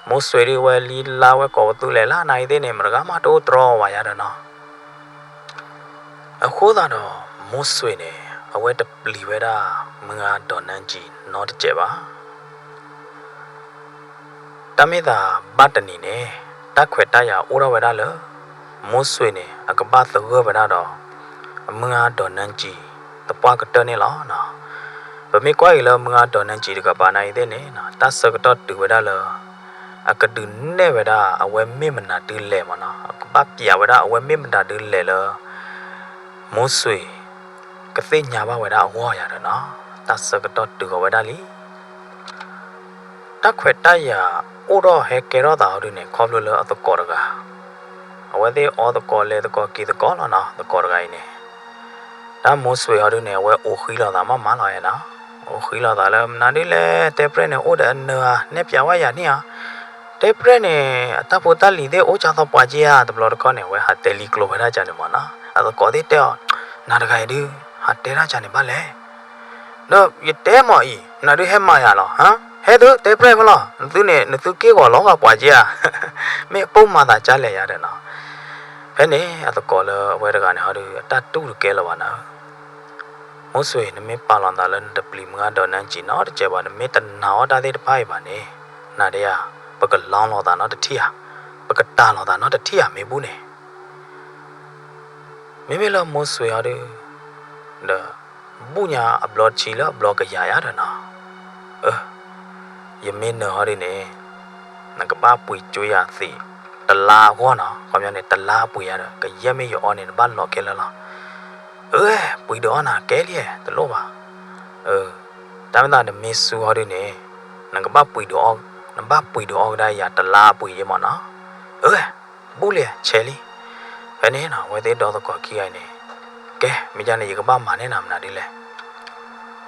မိၢ်စွ့ၤဒ်ဝဲလံလါဝဲကိးပသူလဲၣ်လၢနၤအံၤသ့ၣ်န့ၣ် မတဂၤမးတအိၣ်တြီဝဲယၤဒီးနီၤ အဃိသတးဒီး မိၢ်စွ့ၤန့ၣ် အဝဲတပျံၤဝဲဒၣ် မုၢ်ဂၤဒီးနၢကၠံနီတစဲးဘၣ်. တၢ်မ့ၢ်သးဘၣ်တနံၤန့ၣ် တၢ်ခွဲးတၢ်ယာ်အိၣ်ထီၣ်ဝဲဒၣ်လၢ မိၢ်စွ့ၤန့ၣ် အကဘၣ်သဂၢၢ်ဝဲဒၣ်ဒီး မုၢ်ဂၤဒီးနၢကၠံ သပှၢ်ကတၢၢ်န့ၣ်လီၤ. ပမ့ၢ်ကွၢ်က့ၤလၢမုၢ်ဂၤဒီးနၢကၠံတကပၤနၤအံၤသ့ၣ်န့ၣ် တၢ်ဆၢကတီၢ်တုၤဝဲဒၣ်လၢ အကဒုးနဲၣ်ဝဲဒၣ်အဝဲမ့ၢ်မနုၤဒုလဲၣ်မၢ်နီၤ, အကဘၣ်ပျးဝဲဒၣ်အဝဲမ့ၢ်မတၤဒုလဲၣ်လၢ မိၢ်စွ့ၤ ကသ့ၣ်ညါဘၣ်ဝဲဒၣ်အဂီၢ်ယၤဒီးနီၤ, တၢ်ဆၢကတီၢ်တုၤဃီၤဝဲဒၣ်လံ. တၢ်ခွဲးတၢ်ယာ်အိၣ်ထီၣ်ဟဲကဲထီၣ်သးအီၤဒုန့ၣ် ခီဖျိလၢအသကိးတဂၤ, အဝဲသ့ၣ်အီသကိးလဲၤသကိးက့ၤသကိးလီၤနီၤ, သကိးတဂၤအံၤန့ၣ် တၢ်မိၢ်စွ့ၤဟီဒုန့ၣ် အဝဲအိးဃံလိာ်သးမးမးလီၤနီၤ, အိးဃံလိာ်သးလၢ မနုၤဒ်လဲၣ် တဲပြဲၢ်န့ၣ် အိၣ်ဒီးအနၢၤဧါ, နဲၣ်ပၠးဝဲယၤန့ၣ်ဧါ, တဲပြဲၢ်န့ၣ် အတၢ်ဖိတၢ်လံၤသ့ၣ်အိၣ်ကၢ်သီပှၤက့ဧါ, တဘျီတခီၣ်န့ၣ် အဝဲဟးတဲလံကျိၤဝဲဒၣ်ကန့ၣ်မးနီၤ, အသကိးသ့ၣ်တဲအီၤ, နၤတဂၤအံၤဒုး ဟးတဲဒၣ်ကန့ၣ်ဘၣ်လဲၣ် ဒီးယတဲမးအံၤ နၤဒုးဟဲမၤယၤလီၤ, ဟဲသုတဲပြဲၢ်မးလီၤ, နသုန့ၣ် နသုက့ၢ်ဂီၤလီၤဂာ်ပှၤက့ဧါ, မ့ၢ်ပိၢ်မၤသးကလဲၣ်ယၤဒီးနီၤ, ဖဲန့ၣ် အသကိးလၢအဝဲတဂၤန့ၣ်ဟီဒုး အတၢ်တူၢ်တကဲလၢၤဘၣ်နၤဧၢ, မိၢ်စွ့ၤ နမ့ၢ်ပာ်လီၤသးလၢနတပျံၤမုၢ်ဂၢ်ဒီးနၢ်ကံးနီတစဲးဘၣ်, နမ့ၢ်တနာ်အီၣ်တၢ်သ့ၣ်တဖၣ်အံၤဘၣ်န့ၣ်, နၤဒုးဧါ, ပကလီလီၤသးနီတထံၣ်ဧါ, ပကတၢ်လီၤသးနီတထံၣ်ဧါ မ့ၢ်ဘူၣ်န့ၣ် မ့မ့ၢ်လၢမိၢ်စွ့ၤအီၤဒုး, ဒီး ဘူၣ်ညါအဘျီတဆံလၢအဘျီကယၤယၤဒီးနီၤ, အၢ, ယမ့ၢ်နၢၤဟီဒုးန့ၣ်, နကဘၣ်ပှ့ၤကၠိယၤသ့း တလါအဂီၢ်နီၤ, ခီပညီန့ၣ် တလါအပှ့ၤယၤဒီး ကယဲၢ်မ့ၢ်ယအီၣ်န့ၣ် နဘၣ်လီၤခဲလၢာ်လီၤ, အၢ, ပှ့ၤဒုးအီၣ်နၤကဲလံ, တလိၣ်ဘၣ်, အၢ, တၢ်မ့ၢ်သးနမ့ၢ်စူဟီဒုးန့ၣ်, နကဘၣ်ပှ့ၤဒုးအီၣ်, နဘၣ်ပှ့ၤဒုးအီၣ်ကဒါယၤတလါအပှ့ၤယဲၢ်မးနီၤ, အၢ ဘူၣ်လံ ဆဲးလံ, ဖဲန့ၣ်နီၤ အဝဲသ့ၣ်ဒီသကိးခံဂၤအံၤန့ၣ်, ကဲ မ့ၢ်ဒ်န့ၣ် ယကဘၣ်မၤန့ၢ်နၤမနုၤဒ်လဲၣ်,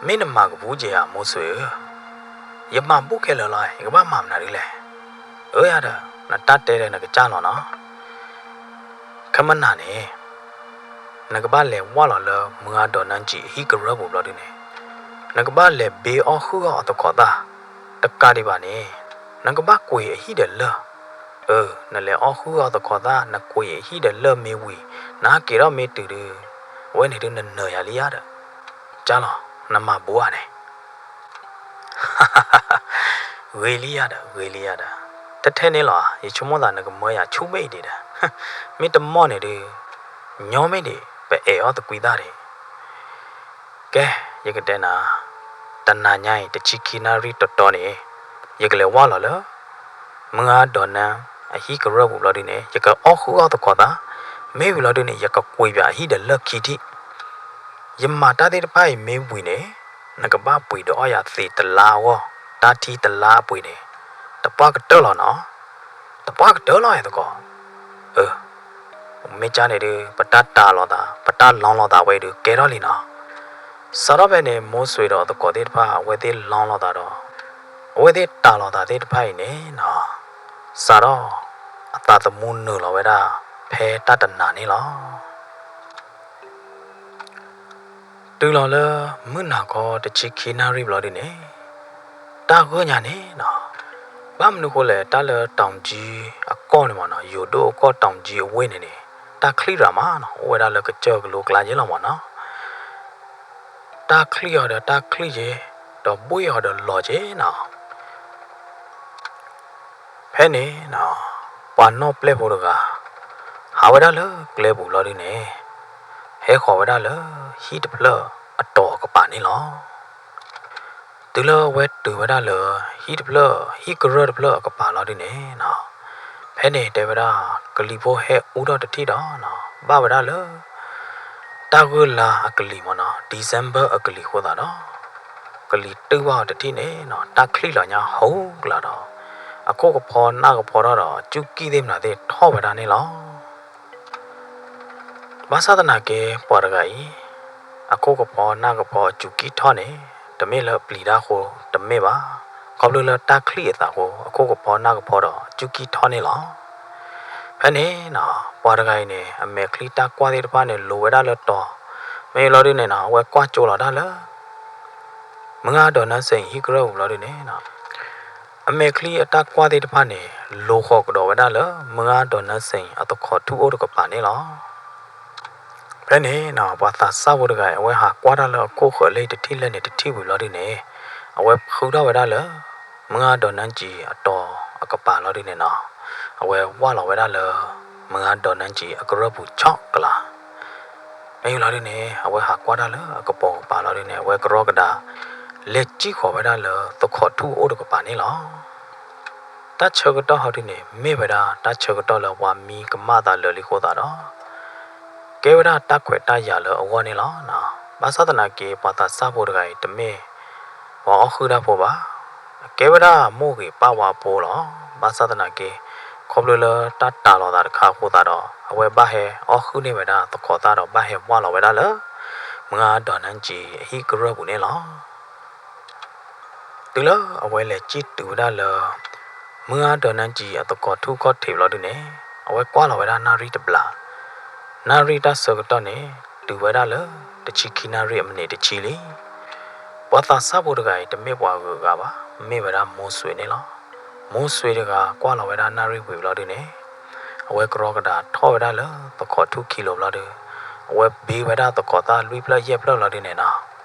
မ့ၢ်နမၤကပူၤက့ၤဧါ မိၢ်စွ့ၤဧၢ, ယမၤဘူၣ်ခဲလၢာ်လီၤ, ယကဘၣ်မၤမနုၤဒ်လဲၣ်, အၢယၤဒီး နတၢ်တဲဒီးနကစၢ်လီၤနီၤ, ခဲမနၤန့ၣ် နကဘၣ်လဲၤဝၢ်လီၤလၢမုၢ်ဂၢ်ဒီးနၢ်ကံးအဟံၣ်ကရၢၢ်ပူၤဘျီဒုန့ၣ်, နကဘၣ်လဲၤဘ့အီၣ်ဃုာ်အီၣ်အသကိးသၣ်, တကးဒံးဘၣ်န့ၣ်, နကဘၣ်ကွံာ်အဟံၣ်ဒီးလၢၢ်, အၢ, နလဲၤအီၣ်ဃုာ်အီၣ်သကိးသၣ် နကွံာ်အဟံၣ်ဒီးလၢၢ်မ့ၢ်ဝံၤ, နဟးက့ၤထီၣ်မ့ၢ်တုၤဒု, အဝဲန့ၣ်ဒုနနၢၤယၤလံယၤဒီး, ကၢ်လီၤ, နမၤဘူးဧါန့ၣ် ဂ့ၤလံယၤဒီး ဂ့ၤလံယၤဒီး, ထဲထဲန့ၣ်လီၤ, ယဆိကမိၣ်သးနကမၢယၤဆူၣ်ဘ့ၣ်ဒံးဒီး, မ့ၢ်တမီၢ်န့ၣ်ဒု, ညီမ့ၢ်ဒံး ပအဲၣ်အီၣ်သကွံာ်သၣ်ဒံး, ကဲ, ယကတဲနၤ, တနၤညါအံၤ တဆံခံနၣ်ရံၣ်တီတီန့ၣ်, ယကလဲၤဝၢ်လီၤလၢ မုၢ်ဂၢ်ဒီးနၢ် အဟံၣ်ကရၢၢ်ပူၤဘျီဒုန့ၣ် ယကအီၣ်ဃုာ်အီၣ်သကိးသၣ်, မ့ၢ်ဝံၤလီၤဒုန့ၣ် ယကကွံာ်ပၠးအဟံၣ်ဒီးလၢၢ်ခံထံၣ် ယမၤတၢ်သ့ၣ်တဖၣ်အံၤမ့ၢ်ဝံၤန့ၣ်, နကဘၣ်ပှ့ၤဒီးအီၣ်ယၤသ့းတလါအဂီၢ်, တၢ်ထံတလါအပှ့ၤန့ၣ်, တပှၢ်ကတၢၢ်လီၤနီၤ, တပှၢ်ကတၢၢ်လီၤသကိး, အၢ, မ့ၢ်ကၢ်န့ၣ်ဒု ပတၢ်တၢ်လီၤသး ပတၢ်လီလီၤသးဝဲဒုကဲထီၣ်လံနီၤ, စးထီၣ်ဖဲန့ၣ် မိၢ်စွ့ၤဒီးအသကိးသ့ၣ်တဖၣ် အဝဲသ့ၣ်လီလီၤသးဒီး, အဝဲသ့ၣ်တၢ်လီၤသးသ့ၣ်တဖၣ်အံၤန့ၣ်နီၤ, စးထီၣ်, အသးသမူနုာ်လီၤဝဲဒၣ်, ဖဲတၢ်တနၤန့ၣ်လီၤ. တုၤလီၤလၢမုၢ်နၤခီတဆံခံနၣ်ရံၣ်ဘျီဒုန့ၣ်, တၢ်ဂီၢ်ညါန့ၣ်နီၤ, ဘၣ်မနုၤဃိလဲၣ် တၢ်လၢတီၤကၠံအကီၢ်န့ၣ်မးနီၤ, ယိၤဒိၣ်အကီၢ်တီၤကၠံအဝ့ၢ်န့ၣ်န့ၣ်, တၢ်ချံၣ်ရၤမးနီၤ, အိၣ်ဝဲဒၣ်လၢကစၢၢ်ကလိကျါယဲလီၤမးနီၤ, တၢ်ချံၣ်အီၤဒီးတၢ်ချံၣ်က့ၤ, ဒီးဘှ့ၣ်အီၤဒီးလီၤက့ၤနီၤ ဖဲန့ၣ်နီၤ, ပှၤနီၣ်ပျဲၢ်ဖိတဂၤ, ဟးဝဲဒၣ်လၢကျဲပူၤလီၤဒုန့ၣ်, ဟဲဃီၤဝဲဒၣ်လၢဟံၣ်တဖျၢၣ်အတီၤအကပၤန့ၣ်လီၤ. တုၤလၢအဝဲတုၤဝဲဒၣ်လၢဟံၣ်တဖျၢၣ်, ဟံၣ်ကရၢၢ်တဖျၢၣ်အကပၤလီၤဒုန့ၣ်နီၤ, ဖဲန့ၣ်တဲဝဲဒၣ်, ကလံၤဖိဟဲအူထီၣ်တထံၣ်ဒီးနီၤ, ဘၣ်ဝဲဒၣ်လၢ တၢ်ဂုၢ်လါအကလံၤမ့ၢ်နီၤ, December အကလံၤအဃိသတးဒီး, ကလံၤတုၢ်ဘၣ်အီၤတထံၣ်န့ၣ်နီၤ, တၢ်ချံၣ်လီၤညါဟိကလာ်ဒီး, အခိၣ်ကဖီနၢ်ကဖီထီၣ်ဒီး စူၢ်ကံၣ်သ့ၣ်မနုၤသ့ၣ်ထီၣ်ဝဲဒၣ်န့ၣ်လီၤ. ဘၣ်ဆၣ်သနာ်က့ ပှၤတဂၤအံၤ, အခိၣ်ကဖီနၢ်ကဖီအစူၢ်ကံၣ်ထီၣ်န့ၣ်, တမ့ၢ်လၢအပျံၤတၢ်အဃိတမ့ၢ်ဘၣ်. ခီဖျိလၢတၢ်ချံၣ်အသးအဃိ အခိၣ်ကဖီနၢ်ကဖီဒီးစူၢ်ကံၣ်ထီၣ်န့ၣ်လီၤ. ဖဲန့ၣ်နီၤ, ပှၤတဂၤအံၤန့ၣ် အမဲာ်ချံတၢ်ကွၢ်သ့ၣ်တဖၣ်န့ၣ် လိၤဝဲဒၣ်လၢတီၤ, မ့ၢ်လီၤဒုန့ၣ်နီၤ, အဝဲကွၢ်ကၠိလီၤတၢ်လၢ မုၢ်ဂၢ်ဒီးနၢစ့ၣ်ဟံၣ်ကရၢၢ်ပူၤလီၤဒုန့ၣ်နီၤ, အမဲာ်ချံအတၢ်ကွၢ်သ့ၣ်တဖၣ်န့ၣ် လိၤဃီၤကဒီးဝဲဒၣ်လၢမုၢ်ဂၢ်ဒီးနၢစ့ၣ်အသခီၣ်ထူၣ်အိၣ်တကပၤန့ၣ်လီၤ. ဖဲန့ၣ်နီၤ, ပှၤသးစၢ်ဖိတဂၤအံၤ အဝဲဟးကွၢ်တၢ်လၢအခိၣ်ဃၢၤလၢတထံၣ်လၢန့ၣ်တထံၣ်ဝံၤလီၤဒုန့ၣ်, အဝဲဖုထီၣ်ဝဲဒၣ်လၢ မုၢ်ဂၢ်ဒီးနၢစ့ၣ်အတီၤအကပၤလီၤဒုန့ၣ်နီၤ, အဝဲဝၢ်လီၤဝဲဒၣ်လၢ မုၢ်ဂၢ်ဒီးနၢစ့ၣ်အကရၢၢ်ပူၤဆီကလး မ့ၢ်လီၤဒုန့ၣ် အဝဲဟးကွၢ်တၢ်လၢအကပိာ်ကပၤလီၤဒုန့ၣ် အဝဲကရီကဒါ လဲၤစံၣ်ဃီၤဝဲဒၣ်လၢသခီၣ်ထူၣ်အိၣ်တကပၤန့ၣ်လီၤ. တၢ်ဆၢကတီၢ်ဟီဒုန့ၣ် မ့ၢ်ဝဲဒၣ်တၢ်ဆၢကတီၢ်လၢပှၤမံကမၣ်သးလၢာ်လံအဃိသတးဒီး ကဲဝဲဒၣ်တၢ်ခွဲးတၢ်ယာ်လၢအဂီၢ်န့ၣ်လီၤ. ဘၣ်ဆၣ်သနာ်က့ ပှၤသးစၢ်ဖိတဂၤအံၤ တမ့ၢ်ပှၤအီၣ်ဃုာ်တၢ်ဖိဘၣ်. ကဲဝဲဒၣ်မိၢ်ဂ့ၤပၢ်ဝါဖိလီၤ. ဘၣ်ဆၣ်သနာ်က့ ခီဖျိလၢတၢ်တၤလီၤသးတခါအဃိသတးဒီး အဝဲဘၣ်ဟဲအီၣ်ဃုာ်န့ၢ်ဝဲဒၣ်သခီၣ်သၣ်ဒီး ဘၣ်ဟဲဝၢ်လီၤဝဲဒၣ်လၢ မုၢ်ဂၤဒီးနၢကံၣ်အဟံၣ်ကရၢၢ်ပူၤန့ၣ်လီၤ. တုၤလၢအဝဲလဲၤစံၣ်တုၤဝဲဒၣ်လၢ မုၢ်ဂၤဒီးနၢကံၣ်အသကိးထူၣ်ခီၣ်ထံးဘျီဒုန့ၣ်, အဝဲကွၢ်လီၤဝဲဒၣ်နၣ်ရံၣ်တဘျီ, နၣ်ရံၣ်တၢ်ဆၢကတီၢ်န့ၣ် တုၤဝဲဒၣ်လၢတဆံခံနၣ်ရံၣ်အမံးနံးတဆံလံ. ပှၤသးစၢ်ဖိတဂၤအံၤ တမ့ၢ်ပှၤဂုၤဂၤဘၣ်, မ့ၢ်ဝဲဒၣ်မိၢ်စွ့ၤန့ၣ်လီၤ. မိၢ်စွ့ၤတဂၤကွၢ်လီၤဝဲဒၣ်နၣ်ရံၣ်ဝံၤဘျီဒုန့ၣ်, အဝဲကရီကဒးထီၣ်ဝဲဒၣ်လၢသကိးထူၣ်ခံလိၤဘျီဒု, အဝဲဘ့ဝဲဒၣ်သကိးသၣ်လွံၢ်ဖျၢၣ်ယဲၢ်ဖျၢၣ်ဘျီဒုန့ၣ်နီၤ,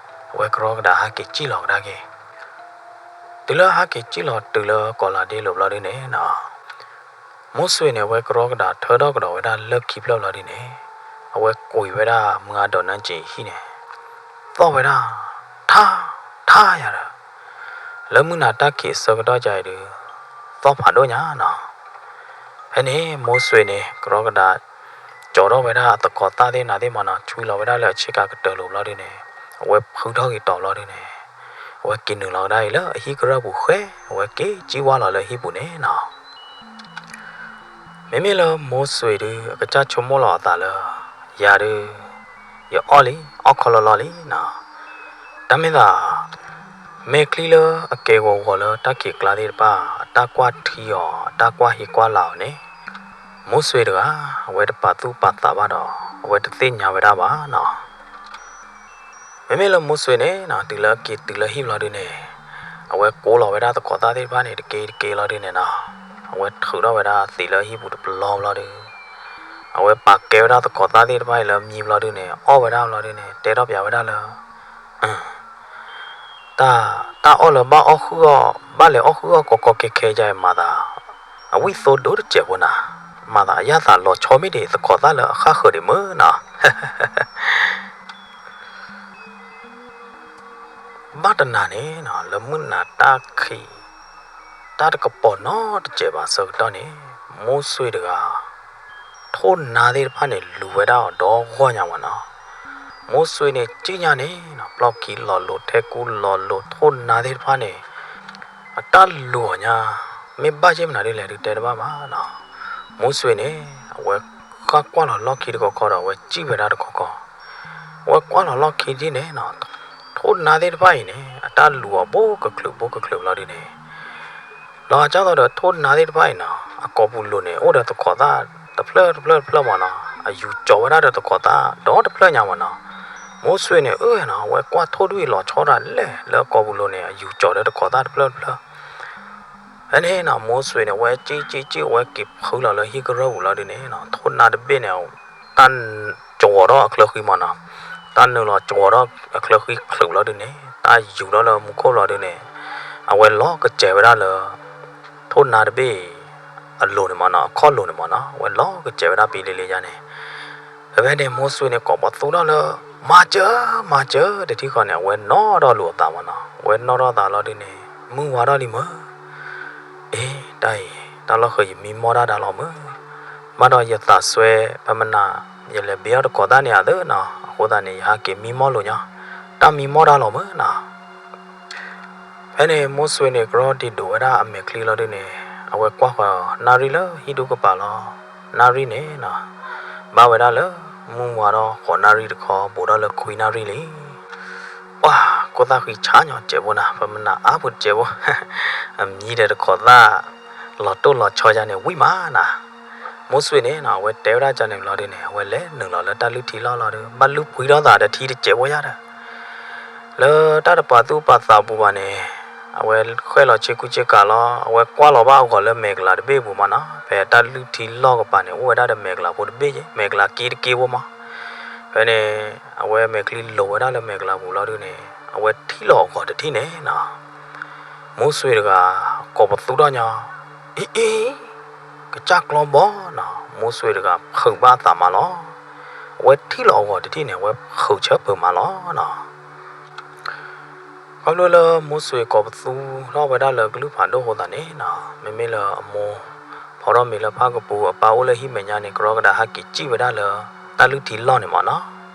အဝဲကရီကဒးဟးက့ၤစံၣ်လီၤကဒါက့ၤ. တုၤလၢဟးက့ၤစံၣ်လီၤတုၤလၢကီးလးဒ့လိၤဘျီဒုန့ၣ်နီၤ, မိၢ်စွ့ၤန့ၣ် အဝဲကရီကဒးထၢထီၣ်ကဒီးဝဲဒၣ်လၢၢ်ခံဖျၢၣ်ဘျီဒုန့ၣ်, အဝဲကွံာ်ဝဲဒၣ်မုၢ်ဂၤဒီးနၢကံၣ်ဟံၣ်န့ၣ်, သီၣ်ဝဲဒၣ်, ထါ, ထါယၤဒီး, လၢမုၢ်နၤတၢ်ခံးအဆၢကတီၢ်ကါအံၤဒုး, သီၣ်ဖးဒိၣ်ညါနီၤ. ဖဲန့ၣ်မိၢ်စွ့ၤန့ၣ် ကရီကဒး ကၠီၤထီၣ်ဝဲဒၣ်အသကိးသၣ်သ့ၣ်နၤသ့ၣ်မနီၤ, ဆွံလီၤဝဲဒၣ်လၢအဆ့ကၤကတၢၢ်လိၤဘျီဒုန့ၣ်, အဝဲဖုထီၣ်က့ၤတီၤဘျီဒုန့ၣ်, အဝဲက့ၤနုာ်လီၤကဒါအံၤလၢအဟံၣ်ကရၢၢ်ပူၤဃဲ, အဝဲက့ၤစံၣ်ဝါလီၤလၢဟံၣ်ပူၤန့ၣ်နီၤ. မ့မ့ၢ်လၢမိၢ်စွ့ၤဒုး အကစၢ်ဆိကမိၣ်လီၤအသးလၢ, ယၤဒုး, ယအီၣ်လံ, အီၣ်ခီလီလီလံနီၤ. တၢ်မ့ၢ်သး, မဲာ်ချံလၢအကဲဂီၤဂီၤလၢတၢ်ခံးကျါသ့ၣ်တဖၣ် အတၢ်ကွၢ်ထံအီၤ အတၢ်ကွၢ်ဟံးကွၢ်လၤအီၤန့ၣ်, မိၢ်စွ့ၤတဂၤ အဝဲတပာ်သူၣ်ပာ်သးဘၣ်ဒီး အဝဲတသ့ၣ်ညါဝဲဒၣ်ဘၣ်နီၤ. မ့မ့ၢ်လၢမိၢ်စွ့ၤန့ၣ်နီၤ တုၤလၢအက့ၤတုၤလၢဟံၣ်ဘျီဒုန့ၣ်, အဝဲကိးလီၤဝဲဒၣ်သကိးသၣ်သ့ၣ်တဖၣ်န့ၣ် တက့တက့လီၤဒုန့ၣ်နီၤ, အဝဲထုးထီၣ်ဝဲဒၣ်သံးလၢဟံၣ်ပူၤတပျီဘျီဒု, အဝဲပာ်ကဲဝဲဒၣ်သကိးသၣ်သ့ၣ်တဖၣ်အံၤလၢမံဘျီဒုန့ၣ် အီၣ်ဝဲဒၣ်ဘျီဒုန့ၣ် တဲထီၣ်ပၠးဝဲဒၣ်လၢ တၢ်, တၢ်အီၣ်လၢဘၣ်အီၣ်ဃုာ်အီၣ်, ဘၣ်လဲၤအီၣ်ဃုာ်အီၣ်ကီကီခဲခဲယါအံၤ မၤသး, အဝံၣ်သိဒိၣ်တစဲးဖိနၤ, မၤသးအယၣ်သးလီၤဆီမ့ၢ်ဒံးသကိးသၣ်လၢအဃၣ်ဃၢၤဒံးမုၢ်နီၤ. ဘၣ်တနၤန့ၣ်နီၤ လၢမုၢ်နၤတၢ်ခံး, တၢ်တကပီၤနီတစဲးဘၣ်ဆၢကတီၢ်န့ၣ်, မိၢ်စွ့ၤတဂၤ ထိၣ်နါသ့ၣ်တဖၣ်န့ၣ် လူၤဝဲဒၣ်အီၤဒီဂီၢ်ညါမးနီၤ. မိၢ်စွ့ၤန့ၣ် စံၣ်ညါန့ၣ်နီၤ ပျီၢ်ခံလီၤလိၤ ထဲကူလီၤလိၤ ထိၣ်နါသ့ၣ်တဖၣ်န့ၣ် အတၢ်လူၤအီၤညါ, မ့ၢ်ဘၣ်ယဲၢ်မနုၤဒ်လဲၣ်ဒုးတဲတဘၣ်ဘၣ်နီၤ. မိၢ်စွ့ၤန့ၣ် အဝဲဃၣ်ကွၢ်လီၤလီၢ်ခံတခီခီဒီး အဝဲစံၣ်ဝဲဒၣ်တခီခီ, အဝဲကွၢ်လီၤလီၢ်ခံဒ်န့ၣ်နီၤ, ထိၣ်နါသ့ၣ်တဖၣ်အံၤန့ၣ် အတၢ်လူၤအီၤဘိကချုးဘိကချုးဘျီဒုန့ၣ် လီၤဂာ်ဒ်သိးဒီးထိၣ်နါသ့ၣ်တဖၣ်အံၤနီၤ အကိာ်ပူၤလိၤန့ၣ် အိၣ်ဒီးသကိးသၣ်တဖျၢၣ်တဖျၢၣ်တဖျၢၣ်မးနီၤ, အယူၤကၠီၤဝဲဒၣ်ဒီးသကိးသၣ်ဒီတဖျၢၣ်ညါမးနီၤ. မိၢ်စွ့ၤန့ၣ် အၢနီၤ အဝဲကွၢ်ထိၣ်ဒုအံၤလီၤဆီဒၣ်လဲာ် လၢအကိာ်ပူၤလိၤန့ၣ် အယူၤကၠီၤဒီးသကိးသၣ်တဖျၢၣ်တဖျၢၣ် ဖဲန့ၣ်နီၤ မိၢ်စွ့ၤန့ၣ် အဝဲစံၣ်စံၣ်စံၣ် အဝဲက့ၤဖုလီၤလၢဟံၣ်ကရၢၢ်ပူၤလီၤဒုန့ၣ်နီၤ ထိၣ်နါတဘ့ၣ်န့ၣ် တၢ်ကဝီၤထီၣ်အချၢဃံမးနီၤ, တၢ်နုာ်လီၤကဝီၤထီၣ်အချၢဃံချုးလီၤဒုန့ၣ် တၢ်ယူၤထီၣ်လၢမူခိၣ်လီၤဒုန့ၣ် အဝဲလီၤကစဲးဝဲဒၣ်လၢ ထိၣ်နါတဘ့ၣ်အလိၤန့ၣ်မးနီၤ အခီၣ်လိၤန့ၣ်မးနီၤ အဝဲလီၤကစဲးဝဲဒၣ်ပံလံလံယါန့ၣ် ဖဲဖဲန့ၣ် မိၢ်စွ့ၤန့ၣ် ကိးပသူထီၣ်လၢ မၤစၢၤ မၤစၢၤ တထံၣ်ဃီန့ၣ် အဝဲနီၣ်ထီၣ်လိာ်အသးမးနီၤ အဝဲနီၣ်ထီၣ်သးလီၤဒုန့ၣ် မုၢ်ဝါထီၣ်လံမၢ်, အ့ တၢ်အံၤ တၢ်လီၢ်ဃၢၤယမံမီၢ်တၢ်ဒၣ်လီၤမၢ်, ဘၣ်ဒီးယသးစွဲ ဖဲမနၤ ယလဲၤဘ့အီၣ်တကိးသၣ်န့ၣ်အသးနီၤ အဃိသတးန့ၣ် ယဟးက့ၤမံမီၢ်လိာ်ညီ, တၢ်မံမီၢ်တၢ်လီၤမၢ်နီၤ ဖဲန့ၣ် မိၢ်စွ့ၤန့ၣ် ကရီဒံးဒိးဝဲဒၣ်အမဲာ်ချံလီၤဒုန့ၣ် အဝဲကွၢ်ဃီၤနၣ်ရံၣ်လၢဟံၣ်ဒူကပၤလီၤ. နၣ်ရံၣ်န့ၣ်နီၤ ဘၣ်ဝဲဒၣ်လၢ မုၢ်ဝါထီၣ်ဃိးနၣ်ရံၣ်တခီ ဘူးထီၣ်လၢခွံနၣ်ရံၣ်လံ. ပှၤ ခိၣ်သၣ်ဃံဆါညီစဲးဖိနၤ ပမနၤအါပူၤတစဲးဖိ အမံဒီးတခိးသၣ် လီၤတိၢ်လီၤဆီယါန့ၣ် ဝံၣ်မးနၤ မိၢ်စွ့ၤန့ၣ်နီၤ အဝဲတဲဝဲဒၣ်ကန့ၣ်ဘျီဒုန့ၣ် အဝဲလဲၤနုာ်လီၤလၢတၢ်လုၢ်ထံလီၢ်လီၤဒု ဘၣ်လုၢ်ဖှံထီၣ်သးဒီးထံတစဲးဖိယါဒီး လၢတၢ်တပာ်သူၣ်ပာ်သးပူၤဘၣ်န့ၣ် အဝဲဃဲၣ်လီၤဆ့ကူဆ့ကၤလီၤ အဝဲကွၢ်လီၤဘၣ်အဂီၢ်လၢမဲာ်ကလၤတဘ့ၣ်အပူၤမးနီၤ ဖဲတၢ်လုၢ်ထံလီၢ်ကပၤန့ၣ် အိၣ်ဝဲဒၣ်ဒီးမဲာ်ကလၤဖိတဘ့ၣ်ယဲ မဲာ်ကလၤက့တက့ဖိမး ဖဲန့ၣ် အဝဲမဲာ်ချံလိၤဝဲဒၣ်လၢမဲာ်ကလၤပူၤလီၤဒုန့ၣ် အဝဲထံၣ်လီၤအဂီၢ်တထံၣ်န့ၣ်နီၤ မိၢ်စွ့ၤတဂၤ ကိးပသူထီၣ်ညီ အ့ အ့ ကစၢ်ကျီဘီနီၤ မိၢ်စွ့ၤတဂၤဖုးဘၣ်အသးမးလီၤ. အဝဲထံၣ်လီၤအဂီၢ်တထံၣ်န့ၣ် အဝဲဖုးဆၢဖုးမးလီၤနီၤ. ခီဖျိလၢမိၢ်စွ့ၤကိးပသူထီၣ်ဝဲဒၣ်လၢကလုၢ်ဖးဒိၣ်အဃိသတးန့ၣ်နီၤ မ့မ့ၢ်လၢအမိၢ် ဖီထီၣ်မ့ၤလၢဖၣ်ကပူၤ အပၢ်အိၣ်လၢဟံၣ်မဲာ်ညါန့ၣ် ကရီကဒးဟးက့ၤစံၣ်ဝဲဒၣ်လၢတၢ်လုၢ်ထံလီၢ်န့ၣ်မးနီၤ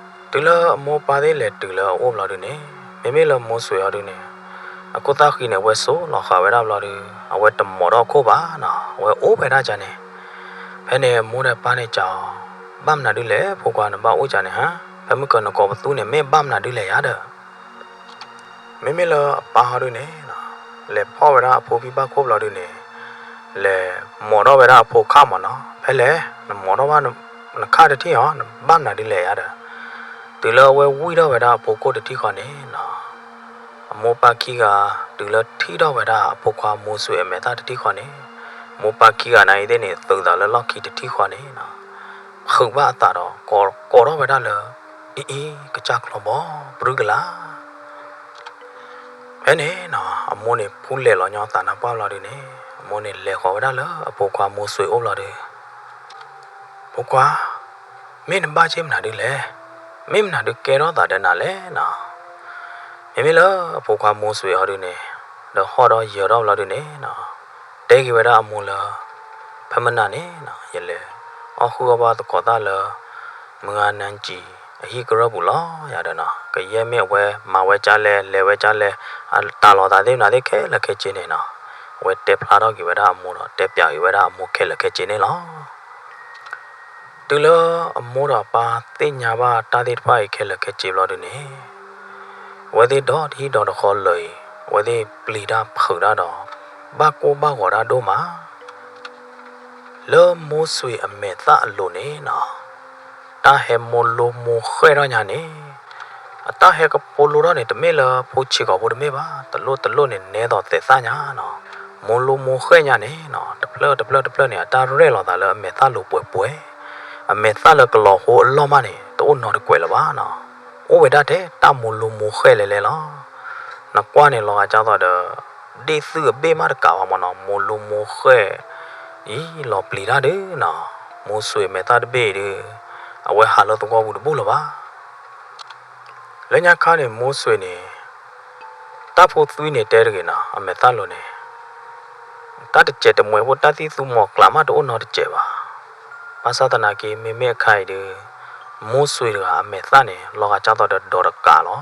တုၤလၢအမိၢ်ပၢ်သ့ၣ်လဲၤတုၤလၢအအိၣ်ဘျီဒုန့ၣ် မ့မ့ၢ်လၢမိၢ်စွ့ၤအီၤဒုန့ၣ် အခိၣ်သၣ်ဃံန့ၣ် အဝဲစိာ်လီၤဃာ်ဝဲဒၣ်ဘျီဒု အဝဲတမိာ်ထီၣ်အခိၣ်ဘၣ်နီၤ အဝဲအိၣ်ဖဲဒၣ်ကန့ၣ် ဖဲန့ၣ်အမိၢ်ဒီးပၢ်န့ၣ်စံးအီၤ ဘၣ်မနုၤဒုလဲၣ် ဖိခွါနဘၣ်အိၣ်ကန့ၣ်ဟါ ဖဲမုၢ်ကၢၤနကိးပသူန့ၣ် မ့ၢ်ဘၣ်မနုၤဒ်လဲၣ်ယၤဒီး မ့မ့ၢ်လၢအပၢ်ဟီဒုန့ၣ် လဲၤဖီၣ်ဝဲဒၣ်အဖိဖံဘၣ်ခိၣ်ဘျီဒုန့ၣ် လဲၤမိာ်ထီၣ်ဝဲဒၣ်အဖိခါမၢ်နီၤ, ဖဲလဲၣ် နမိာ်ထီၣ်ဘၣ်နခါတထံၣ်အီၤ နဘၣ်မနုၤဒ်လဲၣ်ယၤဒီး တုၤလၢအဝဲဝံၣ်ထီၣ်ဝဲဒၣ်အဖိခိၣ်တထံၣ်ဃီန့ၣ်နီၤ အမိၢ်ပၢ်ခံဂၤ တုၤလၢထံၣ်ထီၣ်ဝဲဒၣ်အဖိခွါမိၢ်စွ့ၤအမဲာ်သၣ်တထံၣ်ဃီန့ၣ်, မိၢ်ပၢ်ခံဂၤန့ၣ်အံၤသ့ၣ်န့ၣ် သုးသးလၢလီၢ်ခံတထံၣ်ဃီန့ၣ်နီၤ, ဖုးဘၣ်အသးဒီး ကိးထီၣ်ဝဲဒၣ်လၢ အ့အ့ ကစၢ်ကျီၤဘီ ပြုကလါ ဖဲန့ၣ်နီၤ အမိၢ်န့ၣ် ဖူလဲၤလီၤညီအသးနါပှၢ်ဘျီဒုန့ၣ် အမိၢ်န့ၣ်လဲၤဃီၤဝဲဒၣ်လၢအဖိခွါမိၢ်စွ့ၤအိၣ်ဘျီဒု, ဖိခွါ, မ့ၢ်နဘၣ်က့ၢ်မနုၤဒ်လဲၣ်, မ့ၢ်မနုၤဒုးကဲထီၣ်သးဒီးနၤလဲၣ်နီၤ, မ့မ့ၢ်လၢအဖိခွါမိၢ်စွ့ၤဟီဒုန့ၣ်, ဒီးဟီၣ်ဒီးယၢၤထီၣ်ဘျီဒုန့ၣ်နီၤ, တဲက့ၤဝဲဒၣ်အမိၢ်လၢ ဖဲမနၤန့ၣ်နီၤ ယလဲၤအီၣ်ဃုာ်အီၣ်ဘၣ်သကိးသၣ်လၢ မုၢ်ဂၤနၢကံၣ် အဟံၣ်ကရၢၢ်ပူၤလီၤယၤဒီးနီၤ, ကယဲၢ်မ့ၢ်အဝဲမၤဝဲကၢ်လဲၣ် လဲၤဝဲကၢ်လဲၣ် အတၢ်လီၤသးသ့ၣ်မနုၤသ့ၣ်ခဲလၢာ်ခဲဆ့န့ၣ်နီၤ, အဝဲတဲဖျါထီၣ်က့ၤဝဲဒၣ်အမိၢ်ဒီး တဲပျးက့ၤဝဲဒၣ်အမိၢ်ခဲလၢာ်ခဲဆ့န့ၣ်လီၤ. တုၤလၢအမိၢ်ဒီးအပၢ်သ့ၣ်ညါဘၣ်တၢ်သ့ၣ်တဖၣ်အံၤခဲလၢာ်ခဲဆ့ဘျီဒုန့ၣ်, အဝဲသ့ၣ်ဒီတဟံၣ်ဒီတဃီလၢာ်အံၤ, အဝဲသ့ၣ်ပျံၤတၢ်ဖုးတၢ်ဒီး ဘၣ်ကိၢ်ဘၣ်ဂီၤတၢ်ဒိၣ်မး လၢမိၢ်စွ့ၤအမဲာ်သၣ်အလိၤန့ၣ်နီၤ, တၢ်ဟဲမိၢ်လိမိၢ်ဃဲၣ်ထီၣ်ညါန့ၣ်, အတၢ်ဟဲကဖိလိထီၣ်န့ၣ် တမ့ၢ်လၢဖိဆံးကိာ်ဖိတမ့ၢ်ဘၣ်, တလိၣ်တလိၣ်န့ၣ် နဲသိးသဲးသၣ်ညါနီၤ, မိၢ်လိမိၢ်ဃဲၣ်ညါန့ၣ်နီၤ တဖျၢၣ်တဖျၢၣ်တဖျၢၣ်န့ၣ် အတၢ်ရဲၣ်လီၤသးလၢအမဲာ်သၣ်လိၤပှဲၤပှဲၤ, အမဲာ်သၣ်လၢကလီၤဟိအလီၢ်မးန့ၣ် တအိၣ်နီတကွဲးလၢၤဘၣ်နီၤ, အိၣ်ဝဲဒၣ်ထဲတၢ်မိၢ်လိမိၢ်ဃဲၣ်လဲၤလဲၤလီၤ. နကွၢ်န့ၣ် လီၤဂာ်ကၢ်သိးဒီး ဒ့ၣ်သုၣ်အဘ့ၣ်မးတကးဘၣ်မၢ်နီၤ, မိၢ်လိမိၢ်ဃဲၣ်အံၤ လီၤပျံၤတၢ်ဒုနီၤ, မိၢ်စွ့ၤမဲာ်သၣ်တဘ့ၣ်အံၤဒု အဝဲဟးလၢသဝီပူၤတဘူၣ်လၢၤဘၣ်. လၢညါခါန့ၣ် မိၢ်စွ့ၤန့ၣ် တၢ်ဖိသွံန့ၣ်တဲတဂ့ၤနီၤ, အမဲာ်သၣ်လိၤန့ၣ် တၢ်တစဲးတမှဲးဖိ တၢ်သံၣ်သူမီၤကျးမးတအိၣ်နီတစဲးဘၣ်. ဘၣ်ဆၣ်သနာ်က့ မ့မ့ၢ်အခါအံၤဒု မိၢ်စွ့ၤတဂၤအမဲာ်သၣ်န့ၣ် လီၤဂာ်ကၢ်သိးဒီးဒီးတကးလီၤ.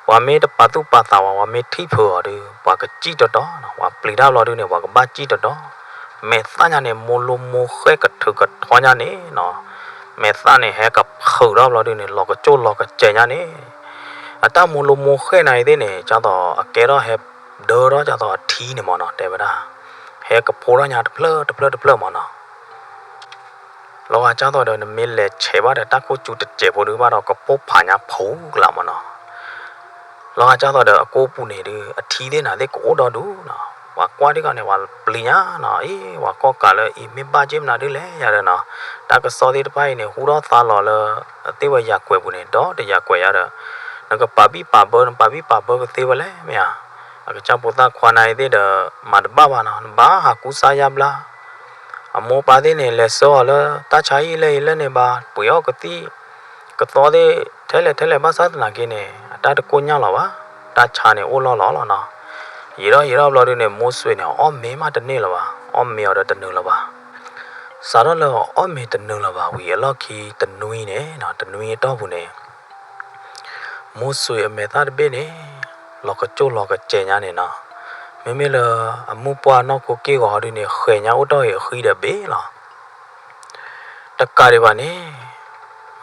ပှၤမ့ၢ်တပာ်သူၣ်ပာ်သးဝဲ ပှၤမ့ၢ်ထံၣ်ဖုးအီၤဒု ပှၤကစံၣ်တီတီနီၤ, ပှၤပျံၤတၢ်ဘျီဒုန့ၣ် ပှၤကဘၣ်စံၣ်တီတီ, မဲာ်သၣ်ညါန့ၣ် မိၢ်လိမိၢ်ဃဲၣ်ကထုးကထီညါန့ၣ်နီၤ, မဲာ်သၣ်န့ၣ်ဟဲကဖုးထီၣ်ဘျီဒုန့ၣ် လီၤကကၠိၣ်လီၤကစဲးညါန့ၣ်, အတၢ်မိၢ်လိမိၢ်ဃဲၣ်နၤအံၤသ့ၣ်န့ၣ် ကၢ်သိးအကဲထီၣ်ဟဲဒၢထီၣ်ကၢ်သိးအထံန့ၣ်မၢ်နီၤ, တဲဝဲဒၣ် ဟဲကဖိထီၣ်ညါတဖျၢၣ်တဖျၢၣ်တဖျၢၣ်မၢ်နီၤ. လီၤဂာ်ကၢ်သိးဒီး နမ့ၢ်လဲၤဆဲးဘၣ်ဒီးတၢ်ခိၣ်ကူတစဲးဖိဒုဘၣ်ဒီး ကပိၢ်ဖးညါဖုးကလးမၢ်နီၤ. လီၤဂာ်ကၢ်သိးဒီးအကိပူၤန့ၣ်ဒု အထံသ့ၣ်နၤသ့ၣ်ကအိၣ်ဒီဒူၣ်နီၤ, ပှၤကွၢ်ထံၣ်ကီးန့ၣ် ပှၤပျံၤညါနီၤ, အ့ ပှၤကီၢ်ကးလၢအံၤ မ့ၢ်ဘၣ်က့ၢ်မနုၤဒုလဲၣ်ယၤဒီးနီၤ, တၢ်ကစီၣ်သ့ၣ်တဖၣ်အံၤန့ၣ် ဟူထီၣ်သါလီၤလၢ သ့ၣ်ဝဲယၤကွဲးပူၤန့ၣ် ဒီးတယၤကွဲးယၤဒီး နကပာ်ဘံၣ်ပာ်ဘၢ နပာ်ဘံၣ်ပာ်ဘၢကသ့ဝဲလဲၣ် မ့ၢ်ဧါ. အကစၢ်ဖိသၣ်ခွါနၤအံၤသ့ၣ်ဒီး မၤတဘၣ်ဘၣ်နီၤ, နဘၣ်ဟးကူစါယါဘျါ အမိၢ်ပၢ်သ့ၣ်န့ၣ် လဲၤဆှၢအီၤလၢတၢ်ဆါဟံၣ်လၢအံၤလၢန့ၣ်ဘၣ်, ပှ့ၤအီၣ်ကသံၣ်ကသီသ့ၣ် ထဲလဲၣ်ထဲလဲၣ် ဘၣ်ဆၣ်သနာ်က့န့ၣ် အတၢ်တကိၢ်ညၣ်လီၤဘၣ်, တၢ်ဆါန့ၣ်အိၣ်လီၢ်လီၤလီၤနီၤ. ယံာ်ထီၣ်ယံာ်ထီၣ်ဘျီဒုန့ၣ် မိၢ်စွ့ၤန့ၣ် အီၣ်မ့ၤမးတန့ၢ်လၢၤဘၣ်, အီၣ်မ့ၤအီၤဒီးတနုာ်လၢၤဘၣ်. စးထီၣ်လၢအီၣ်မ့ၤတနုာ်လၢၤဘၣ်ဝံၤအလီၢ်ခံ တနွံန့ၣ်နီၤ, တနွံအတီၢ်ပူၤန့ၣ် မိၢ်စွ့ၤအမဲာ်သၣ်တဘ့ၣ်န့ၣ် လီၤကကၠိၣ်လီၤကစဲးညါန့ၣ်နီၤ. မ့မ့ၢ်လၢအမုၢ်ပှၢ်နီၢ်ခိက့ၢ်ဂီၤဟီဒုန့ၣ် ဃဲၤညါအိၣ်တ့ၢ်ဂ့ၤအဃံဒီးဘ့ၣ်လီၤ. တကးဒံးဘၣ်န့ၣ်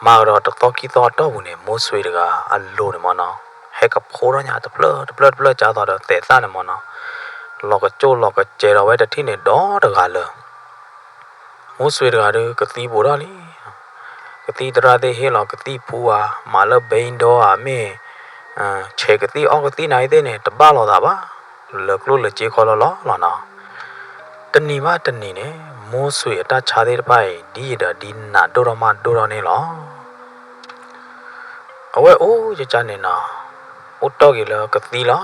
မၤကဒီးတသီခံသီအတီၢ်ပူၤန့ၣ် မိၢ်စွ့ၤတဂၤအလိၤန့ၣ်မၢ်နီၤ, ဟဲကဖိထီၣ်ညါတဖျၢၣ်တဖျၢၣ်တဖျၢၣ် ကၢ်သိးဒီးသဲးသၣ်န့ၣ်မၢ်နီၤ, လီၤကကၠိၣ်လီၤကစဲးဒီးဝဲတထံၣ်န့ၣ်ဒီးတဂၤလၢၤ မိၢ်စွ့ၤတဂၤဒီးကသံဘိးထီၣ်လံ. ကသံၣ်သရၣ်သ့ၣ်ဟ့ၣ်လီၤကသံၣ်ဖူဧါ, မၤလၢဘဲအ့ဒီဧါ, မ့ၢ် ဆဲးကသံၣ်အီၣ်ကသံၣ်နၤအံၤသ့ၣ်န့ၣ် တဘၣ်လိာ်သးဘၣ်, လၢၤကျိၣ်လၢၤစ့ခီလီၤလီၤလီၤနီၤ. တနံၤဘၣ်တနံၤန့ၣ် မိၢ်စွ့ၤအတၢ်ဆါသ့ၣ်တဖၣ်အံၤ ဒ်ယဒီးဒ်နးဒိၣ်ထီၣ်မးဒိၣ်ထီၣ်န့ၣ်လီၤ. အဝဲအိၣ်ကကန့ၣ်နီၤ, အိၣ်တီၢ်က့ၤလၢကသံလီၤ.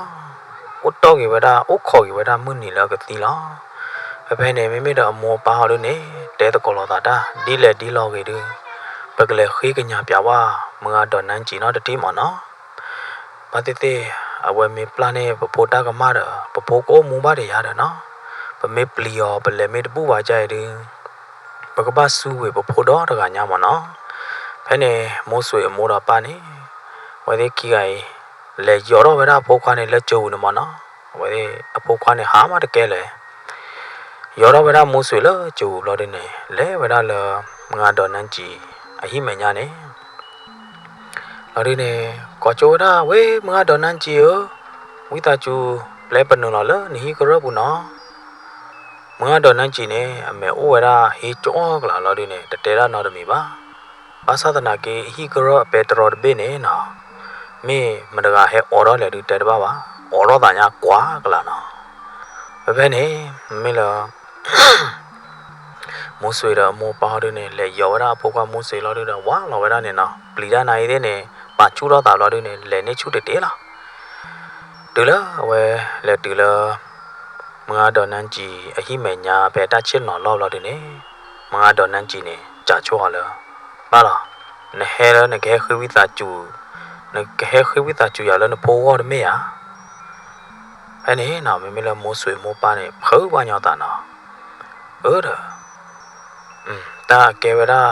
အိၣ်တီၢ်က့ၤဝဲဒၣ် အိၣ်ခိးက့ၤဝဲဒၣ်မုၢ်နံၤလၢကသံလီၤ. ဖဲဖဲန့ၣ် မ့မ့ၢ်ဒီးအမိၢ်အပၢ်ဟီဒုန့ၣ် တဲသကိးလိာ်သးတၢ် ဒ်လဲၣ်ဒ်လဲၣ်ဂ့ၤဒု ပကလဲၤဃ့ကညးပၠးဝဲ မုၢ်ဂၤဒီးနၢ်စံၤနီတထံၣ်မၢ်နီၤ. ဘၣ်သ့ၣ်သ့ၣ် အဝဲမ့ၢ်ပျၢ်န့ၢ်ပဖိတၢ်ကမၣ်ဒီး ပဖိကအိၣ်မူဘၣ်ဒီးယၤဒီးနီၤ. ပမ့ၢ်ပျံၤအီၤ ပလဲၤမ့ၢ်တဘူၣ်ဘၣ်ဒ်အံၤဒု ပကဘၣ်စူးကွံာ်ပဖိဒီတဂၤညါမၢ်နီၤ. ဖဲန့ၣ် မိၢ်စွ့ၤအမိၢ်ဒီးအပၢ်န့ၣ် အဝဲသ့ၣ်ခံဂၤအံၤ လဲၤယီၤထီၣ်ဝဲဒၣ်အဖိခွါန့ၣ်လၢစၢၤပူၤန့ၣ်မၢ်နီၤ. အဝဲသ့ၣ်အဖိခွါန့ၣ်ဟးမးတကဲလဲၣ်. ယီၤထီၣ်ဝဲဒၣ်မိၢ်စွ့ၤလၢစၢၤပူၤဘျီဒုန့ၣ် လဲၤဝဲဒၣ်လၢ မုၢ်ဂၤဒီးနၢ်စံၤအဟံၣ်မဲာ်ညါန့ၣ် လီၤဒုန့ၣ် ကိးကၠိဝဲဒၣ် ဝ့ၢ်မုၢ်ဂၢ်ဒီးနၢ်ကၠံဧၢ, ဝံသးစူၤ ပျဲပနုာ်လီၤလၢနဟံၣ်ကရၢၢ်ပူၤနီၤ. မုၢ်ဂၢ်ဒီးနၢ်ကၠံန့ၣ် အမဲာ်အိၣ်ဝဲဒၣ်ဟ့ကၠီအီၣ်ကလးလီၤဒုန့ၣ် တတဲဒၣ်နီတမံၤဘၣ်. ဘၣ်ဆၣ်သနာ်က့ ဟံၣ်ကရၢၢ်အပဲတြီတဘ့ၣ်န့ၣ်နီၤ, မ့ၢ်မတဂၤဟဲအိးထီၣ်လဲၣ်ဒုတဲတဘၣ်ဘၣ်, အိးထီၣ်သးညါကွၢ်ကလးနီၤ. ဖဲဖဲန့ၣ် မ့မ့ၢ်လၢ မိၢ်စွ့ဒီးအမိၢ်ပၢ်ဟီဒုန့ၣ် လဲၤယီၤဝဲဒၣ်အဖိခွါမိၢ်စွ့လီၤဒုဒီး ဝါလီၤဝဲဒၣ်န့ၣ်နီၤ, ပျံၤတၢ်နၤအံၤသ့ၣ်န့ၣ် ပာ်ဆူၣ်ထီၣ်သးဘျီဒုန့ၣ် လဲၤန့ၢ်ဆူၣ်တ့ၢ်တ့ၢ်လီၤ. တုၤလၢအဝဲလဲၤတုၤလၢ မုၢ်ဂၢ်ဒီးနၢ်ကၠံအဟံၣ်မဲာ်ညါ ဖဲတၢ်ဆ့ၣ်နီၤလီၢ်ဘျီဒုန့ၣ်, မုၢ်ဂၢ်ဒီးနၢ်ကၠံန့ၣ် စံးဆိအီၤလၢ ဘၣ်လီၤ, နဟဲလၢနကဟဲဃ့ဝံသးစူၤ, နကဟဲဃ့ဝံသးစူၤယၤလၢနဖိဂီၢ်တမ့ၢ်ဧါ. ဖဲန့ၣ်နီၤ မ့မ့ၢ်လၢမိၢ်စွ့မိၢ်ပၢ်န့ၣ် ဖုးဘၣ်ညီသးနီၤ, အၢဒီး တၢ်အကဲဝဲဒၣ်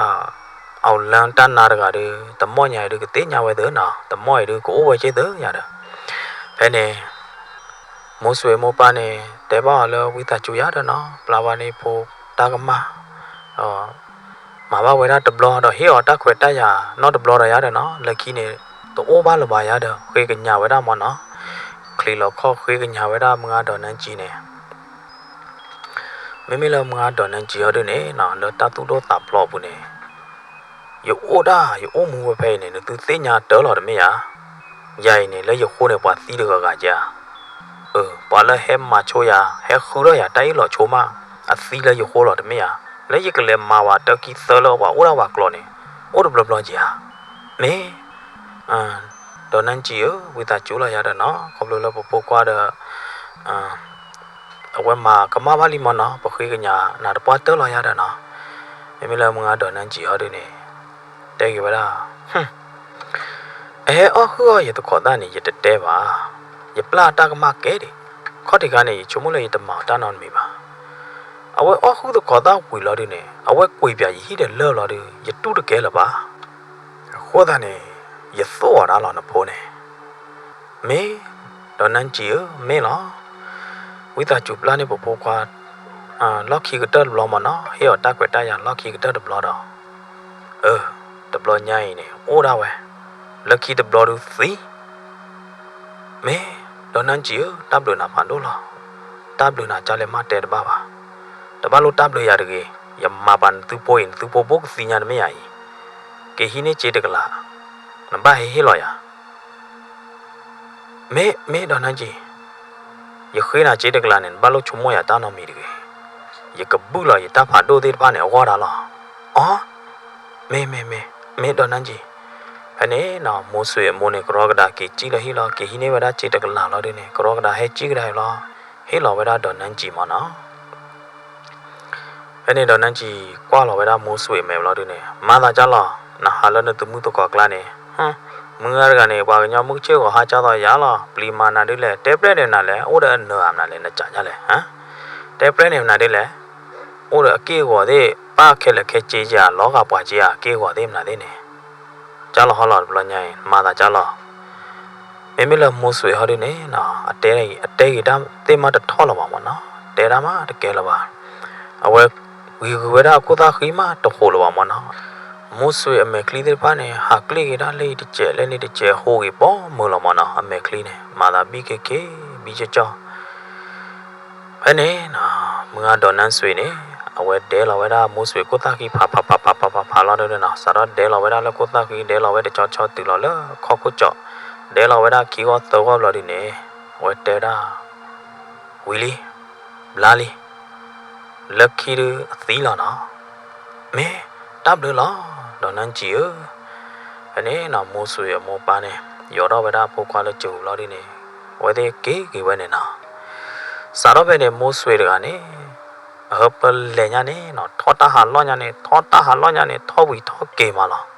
အီလၢတၢ်နါတဂၤဒီး တမီၢ်ညါအံၤဒီး ကသ့ၣ်ညါဝဲသ့နီၤ, တမီၢ်အံၤဒီး ကအိၣ်ဝဲက့သ့ယၤဒီး, ဖဲန့ၣ် မိၢ်စွ့မိၢ်ပၢ်န့ၣ် တဲဘၣ်အီၤလၢဝံသးစူၤယၤဒီးနီၤ, ပျၢ်ဘၣ်န့ၢ်ဖိတၢ်ကမၣ်, ဒီး မၤဘၣ်ဝဲဒၣ်တဘျီဒီး ဟ့ၣ်အီၤတၢ်ခွဲးတၢ်ယာ်နီတဘျီဒီးယၤဒီးနီၤ, လၢခံန့ၣ် တအိၣ်ဘၣ်လၢၤဘၣ်ယၤဒီး ဃ့ကညးဝဲဒၣ်မၢ်နီၤ, ချံးလီၤခီၣ်ဃ့ကညးဝဲဒၣ်မုၢ်ဂၢ်ဒီးနၢ်ကၠံန့ၣ် မ့မ့ၢ်လၢမုၢ်ဂၢ်ဒီးနၢ်ကၠံဟီဒုန့ၣ်နီၤ လၢတၢ်သူၣ်ဒိၣ်သးဖျိးအပူၤန့ၣ်, ယအိၣ်ဒၣ်ယအိၣ်မူဝဲဖဲအံၤန့ၣ် နသုသ့ၣ်ညါတၢ်လီၤတမ့ၢ်ဧါ. ယၤအံၤန့ၣ် လၢယဃိန့ၣ် ပှၤသံတဂၤဂၤဧါ. အၢ ပှၤလၢဟဲမၤဆိယၤ ဟဲဃုထီၣ်ယၤတၢ်အ့ၣ်လိာ်ဆိမး အသံလၢယဃိလီၤတမ့ၢ်ဧါ. လၢယကလဲၤမၤဝဲတၢ်ခံသၢလၢပှၤအိၣ်ဒၣ်ပှၤကျိာ်န့ၣ် အိၣ်တဘျီဘျီဧါ. မ့ၢ် ဒီးနၢ်ကၠံဧၢ, ဝံသးစူၤလီၤယၤဒီးနီၤ, ခီဖျိလၢပဖိခွါဒီး အဝဲမၤကမၣ်ဘၣ်လံမၢ်နီၤ, ပဃ့ကညးနၤတပှၢ်တၢၢ်လီၤယၤဒီးနီၤ. မ့မ့ၢ်လၢမုၢ်ဂၢ်ဒီးနၢ်ကၠံဟီဒုန့ၣ် တဲက့ၤဝဲဒၣ်, အဟဲအီၣ်ဟုၣ်အီၣ်ယသကိးသၣ်န့ၣ် ယတတဲဘၣ်. ယပျၢ်တၢ်ကမၣ်ကဲဒံး, ခီၣ်ထံးခါန့ၣ် ယဆိကမိၣ်လၢယတမၤအီၤတၢ်နီတမံၤဘၣ်. အဝဲအီၣ်ဟုၣ်သကိးသၣ်ဝံၤလီၤဒုန့ၣ် အဝဲကွံာ်ပၠးယဟံၣ်ဒီးလၢၢ်လီၤဒု ယတူၢ်တကဲလၢၤဘၣ်. အဃိသတးန့ၣ် ယသိၣ်အီၤဒၣ်လီၤနဖိန့ၣ်. မ့ၢ်, ဒီးနၢ်ကၠံဧၢ, မ့ၢ်လီၤ. ဝံသးစူၤပျၢ်န့ၢ်ပဖိခွါ လီၢ်ခံကတၢၢ်တဘျီမၢ်နီၤ, ဟ့ၣ်အီၤတၢ်ခွဲးတၢ်ယာ်လီၢ်ခံကတၢၢ်တဘျီဒီး, အၢ, တဘျီညါအံၤန့ၣ် အိၣ်ဒၣ်ဝဲ, လၢခံတဘျီဒုသံ မ့ၢ်, ဒီးနၢ်ကၠံဧၢ, တၢ်ဘျုးနၤဖးဒိၣ်လီၤ. တၢ်ဘျုးနၤကၢ်လဲၤမးတဲတဘၣ်ဘၣ်. တဘၣ်လိၣ်တၢ်ဘျုးယၤတဂ့ၤ, ယမၤပာ်နသုဖိအံၤ နသုဖိဘိကသံညါတမ့ၢ်ယၤအံၤ, က့ၤဟံးန့ၢ်စ့တကလး, နဘၣ်ဟ့ၣ်ဟ့ၣ်လီၤယၤ. မ့ၢ်, မ့ၢ်ဒီးနၢ်ကၠံ, ယဃ့နၤစ့တကလးန့ၣ် နဘၣ်လိၣ်ဆိကမိၣ်ယၤတၢ်နီတမံၤတဂ့ၤ. ယကဘုၣ်လီၤယတၢ်ဖးဒိၣ်သ့ၣ်တဖၣ်န့ၣ်အဂီၢ်ဒၣ်လီၤ. အီ, မ့ၢ်, မ့ၢ်, မ့ၢ်, မ့ၢ်ဒီးနၢ်ကၠံ. ဖဲန့ၣ်နီၤ မိၢ်စွ့အမိၢ်န့ၣ် ကရီကဒါက့ၤစံၣ်လၢဟံၣ်လီၤ, က့ၤဟံးန့ၢ်ဝဲဒၣ်စ့တကလးလီၤဒုန့ၣ် ကရီကဒါဟဲစံၣ်ကဒါအံၤလီၤ, ဟ့ၣ်လီၤဝဲဒၣ်ဒီးနၢ်ကၠံမၢ်နီၤ. ဖဲန့ၣ်ဒီးနၢ်ကၠံကွၢ်လီၤဝဲဒၣ်မိၢ်စွ့အမဲာ်ဘျီဒုန့ၣ် မၤသးကၢ်လီၤ, နဟးလၢနသုးမုၢ်သကိးကျါန့ၣ်, မုၢ်ဂၤတဂၤန့ၣ် ပှၤကညီမုၢ်ဆ့ၣ်ဂီၤဟါကၢ်သိးယၤလီၤ, ပျံၤမၤနၤဒုလဲၣ်, တဲပျဲန့ၣ်နၤလဲၣ်, အိၣ်ဒီးအနၢၤဧါမနုၤလဲၣ်, နကးညါလဲၣ်, တဲပျဲန့ၣ်မနုၤဒုလဲၣ်, အိၣ်ဒီးအက့ၢ်အဂီၤသ့ၣ်, ပၢ်ခဲလၢာ်ခဲဆ့ဧါ, လီၤဂာ်ပှၤက့ဧါ, အက့ၢ်အဂီၤသ့ၣ်မနုၤသ့ၣ်န့ၣ် ကၢ်လီၤဟီလီၤတဘျီညါအံၤ မၤသးကၢ်လီၤ. မ့မ့ၢ်လၢမိၢ်စွ့ဟီဒုန့ၣ်နီၤ အတဲ, အတဲဂ့ၤတၢ်သ့ၣ်မးတထီၣ်လၢၤဘၣ်မၢ်နီၤ, တဲတၢ်မးတကဲလၢၤဘၣ်. အဝဲဂံၤဂုၤဝဲဒၣ်အခိၣ်သၣ်ဃံမးတဟိးလၢၤဘၣ်မၢ်နီၤ. မိၢ်စွ့အမဲာ်ချံသ့ၣ်တဖၣ်န့ၣ် ဟးကျ့ၣ်က့ၤဒၣ်လၢအံၤတစဲးလၢန့ၣ်တစဲး ဟိးဂ့ၤပိာ်မုၢ်လီၤမၢ်နီၤ, အမဲာ်ချံန့ၣ် မၤသးဘံၣ်ခ့ခ့ ဘံၣ်ကၠီကၠီ ဖဲန့ၣ်နီၤ မုၢ်ဂၤဒီးနၢ်စွ့န့ၣ် အဝဲဒဲလီၤဝဲဒၣ်မိၢ်စွ့ခိၣ်သၣ်ဃံဖးဖးဖးဖးဖးဖးဖးလီၤဒုန့ၣ်နီၤ, စးထီၣ်ဒဲလီၤဝဲဒၣ်လၢခိၣ်သၣ်ဃံ ဒဲလီၤဝဲတကၠီကၠီတုၤလီၤလၢခီၣ်ခိၣ်ကၠီ, ဒဲလီၤဝဲဒၣ်ခံဂီၢ်သၢဂီၢ်ဘျီဒုန့ၣ် အဝဲတဲဒၣ် ဝံၤလံ, ဘျါလံ, လၢခံဒုအသံလီၤနီၤ. မ့ၢ်တၢ်ဘျုးလီၤ ဒီးနၢ်စံၣ်ဧၢ. ဖဲန့ၣ်နီၤ မိၢ်စွ့အမိၢ်ပၢ်န့ၣ် ယိးထီၣ်ဝဲဒၣ်အဖိခွါလၢကၠိၤလီၤဒုန့ၣ် အဝဲသ့ၣ်က့ၤက့ၤဝဲန့ၣ်နီၤ. စးထီၣ်ဖဲန့ၣ် မိၢ်စွ့တဂၤန့ၣ် အဟၢဖၢလဲၤညါန့ၣ်နီၤ ထီၣ်တၢ်ဟးလီၢ်ညါန့ၣ် ထီၣ်တၢ်ဟးလီၢ်ညါန့ၣ် ထီၣ်ဝံၤထီၣ်က့ၤမးလီၤ.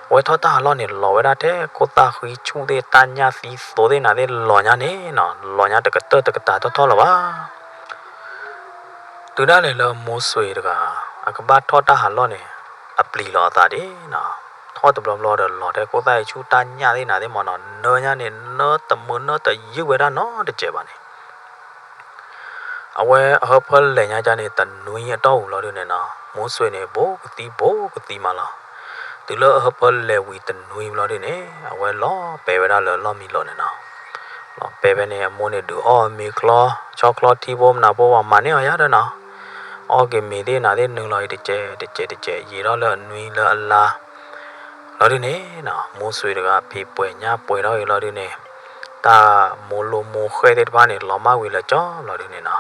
အဝဲထီၣ်တၢ်ဟးလီၢ်န့ၣ် လီၤဝဲဒၣ်ထဲခိၣ်သၣ်ဃံဆူၣ်သ့ၣ် တၢ်ညၣ်သံသိသ့ၣ်နၤသ့ၣ် လီၤညါန့ၣ်နီၤ လီၤညါတကတၢၢ်တကတၢၢ်ထီၣ်ထီၣ်လၢၤဘၣ်. တုၤဒၣ်လဲာ်လၢမိၢ်စွ့တဂၤ အကဘၣ်ထီၣ်တၢ်ဟးလီၢ်န့ၣ် အပျံၤလီၤအသးဒ်နီၤ ထီၣ်တဘျီဘျီဒီး လီၤထဲခိၣ်သၣ်အံၤဆူၣ်တၢ်ညၣ်သ့ၣ်နၤသ့ၣ်မးနီၤ နၢညါန့ၣ် နၢတမုာ်နၢတယုၢ်ဝဲဒၣ်နီတစဲးဘၣ်န့ၣ် အဝဲအဟၢဖၢလဲၤညါကၢ်န့ၣ် တနွံအတီၢ်ပူၤလီၤဒုန့ၣ်နီၤ မိၢ်စွ့န့ၣ် ဘူးကသံဘူးကသံမးလီၤ. တုၤလၢအဟၢဖၢလဲၤဝံၤတနွံဘျီဒုန့ၣ် အဝဲလီၤပဲာ်ဝဲဒၣ်လၢလီၢ်မံလိာ်န့ၣ်နီၤ. လီၤပဲာ်ဖဲန့ၣ် အမိၢ်န့ၣ်ဒုးအီၣ်မ့ၤချီ ဆီချီထံဖိမနၤဖိ ပှၤမၤန့ၢ်အီၤယါဒီးနီၤ. အီၣ်က့ၤမ့ၤသ့ၣ်နၤသ့ၣ်နုာ်လီၤအံၤတစဲးတစဲးတစဲး ယံာ်ထီၣ်လၢအနွံလၢအလါ လီၤဒုန့ၣ်နီၤ မိၢ်စွ့တဂၤဖံးပှဲၤညၣ်ပှဲၤထီၣ်အံၤလီၤဒုန့ၣ် တၢ်မိၢ်လိၢ်မိၢ်ဃဲၣ်သ့ၣ်တဖၣ်န့ၣ် လီၤမၢ်ဝံၤလၢကၠီလီၤဒုန့ၣ်နီၤ.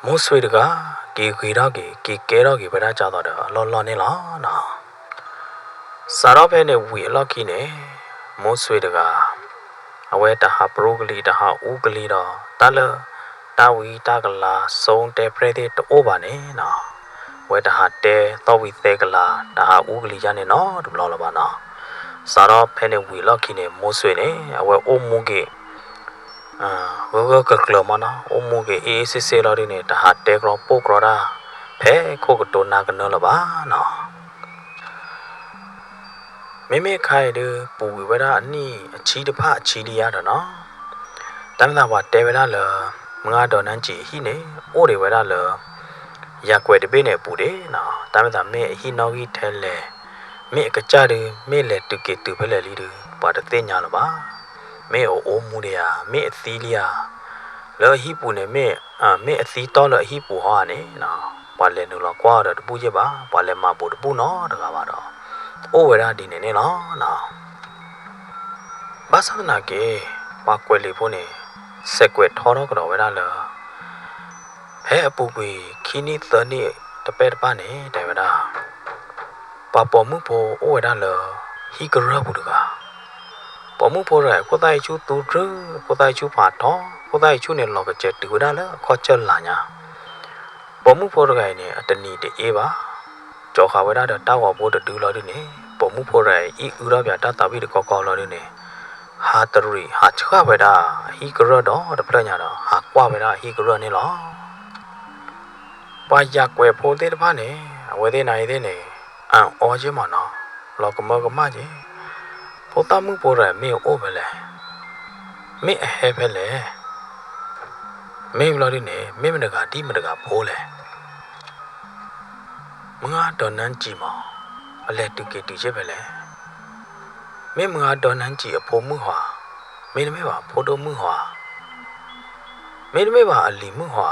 မိၢ်စွ့တဂၤ က့ၤဂ့ၤထီၣ်က့ၤ က့ၤကဲထီၣ်က့ၤဝဲဒၣ်ကၢ်သိးဒီးအလီၢ်လီၢ်န့ၣ်လီၤနီၤ. စးထီၣ်ဖဲန့ၣ်ဝံၤအလီၢ်ခံန့ၣ် မိၢ်စွ့တဂၤ အဝဲတဟးပရူကလံၤ တဟးအူကလံၤဒီး တၢ်လၢ တၢ်ဝံတၢ်ကလၤ စိတဲပြဲၢ်သ့ၣ်တအိၣ်ဘၣ်န့ၣ်နီၤ, အဝဲတဟးတဲသီၣ်ဝံသဲကလၤ တဟးအူကလံၤယါန့ၣ်နီတဘျီလၢၤဘၣ်နီၤ. စးထီၣ်ဖဲန့ၣ်ဝံၤအလီၢ်ခံန့ၣ် မိၢ်စွ့န့ၣ် အဝဲအိၣ်မူက့ၤ ဂၢၢ်ဂၢၢ်ကျၢၤကျၢၤမးနီၤ, အိၣ်မူက့ၤအ့ၣ်အ့ၣ်စ့ၣ်စ့ၣ်လီၤဒုန့ၣ် တဟးတဲကြီပိာ်ကြီတၢ် ဖဲခိၣ်ကတိၤနၢ်ကနၢလၢၤဘၣ်နီၤ. မ့မ့ၢ်အခါအံၤဒု ပူၤကွံာ်ဝဲဒၣ်အနံၣ်အဆံတဖၣ်အဆံလံယါဒီးနီၤ, တၢ်မ့ၢ်သးပှၤတဲဝဲဒၣ်လၢ မုၢ်ဂၤဒီးနၢ်စံၣ်အဟံၣ်န့ၣ် အိၣ်ဒံးဝဲဒၣ်လၢ ယၤကွဲးတဘ့ၣ်န့ၣ်အပူၤဒၣ်နီၤ, တၢ်မ့ၢ်သးမ့ၢ်အဟံၣ်နီၣ်ဂံၢ်ထဲလဲၣ်, မ့ၢ်အကစၢ်ဒု မ့ၢ်လဲၤတုၤက့ၤတုၤဖဲလဲၣ်လံဒု ပှၤတသ့ၣ်ညါလၢၤဘၣ်. မ့ၢ်အအိၣ်မူဒံးဧါ, မ့ၢ်အသံလံဧါ, လၢအဟံၣ်ပူၤန့ၣ် မ့ၢ်အသံတီၢ်လၢအဟံၣ်ပူၤဟီဧါန့ၣ်နီၤ, ပှၤလဲၤနုာ်လီၤကွၢ်အီၤဒီးတဘူၣ်ယဲၢ်ဘၣ်, ပှၤလဲၤမၤဘူးတဘူၣ်နီတဂၤဘၣ်ဒီး အိၣ်ဝဲဒၣ်ဒ်န့ၣ်န့ၣ်လီၤနီၤ. ဘၣ်ဆၣ်သနာ်က့ ပှၤကွဲးလံာ်ဖိန့ၣ် စဲးကွဲးထီထီၣ်ကဒီးဝဲဒၣ်လၢ ဖဲအပူၤကွံာ်ခံနံၣ်သၢနံၣ်တပဲၢ်တဖၣ်န့ၣ် တဲဝဲဒၣ် ပှၤပိာ်မုၣ်ဖိအိၣ်ဝဲဒၣ်လၢ ဟံၣ်ကရၢၢ်ပူၤတဂၤ, ပိာ်မုၣ်ဖိတဂၤအံၤ ဖိသၣ်အံၤဆူသူတြူၢ်, ဖိသၣ်အံၤဆူဖးထီ, ဖိသၣ်အံၤဆူန့ၣ် လီၤကစဲၤတုၤဝဲဒၣ်လၢအခီၣ်ဆၢၣ်လါညါ. ပိာ်မုၣ်ဖိတဂၤအံၤန့ၣ် အတနံၤတအ့ဘၣ်, ကၠီၤဃာ်ဝဲဒၣ်ဒီးတၢ်ဂီၤဖိတဒုလီၤဒုန့ၣ် ပိာ်မုၣ်ဖိတဂၤအံၤ အံၣ်အုထီၣ်ပၠးတၢ်သးဝံၣ်တကီကီလီၤဒုန့ၣ် ဟးတရံးဟးဆှၣ်ဝဲဒၣ်အဟံၣ်ကရၢၢ်ဒီတဖျၢၣ်ညါဒီး ဟးကွၢ်ဝဲဒၣ်အဟံၣ်ကရၢၢ်န့ၣ်လီၤ. ပှၤယၤကွဲးဖိသ့ၣ်တဖၣ်န့ၣ် အဝဲသ့ၣ်နၤအံၤသ့ၣ်န့ၣ် အအီက့မးနီၤ, လီၤကမၢကမၣ်က့ၤ, ဖိသၣ်မုၣ်ဖိတဂၤအံၤမ့ၢ်အအိၣ်ဖဲလဲၣ်, မ့ၢ်အဟဲဖဲလဲၣ်, မ့ၢ်ဘျီဒုန့ၣ် မ့ၢ်မတဂၤဒ်မတဂၤဖိလဲၣ်. မုၢ်ဂၤဒီးနၢ်စံၣ်မး, အလဲၤတုၤက့ၤတုၤက့ၤဖဲလဲၣ်. မ့ၢ်မုၢ်ဂၤဒီးနၢ်စံၣ်အဖိမုၣ်ဧါ, မ့တမ့ၢ်ဘၣ်အဖိဒိၣ်မုၣ်ဧါ, မ့တမ့ၢ်ဘၣ်အလံၤမုၣ်ဧါ.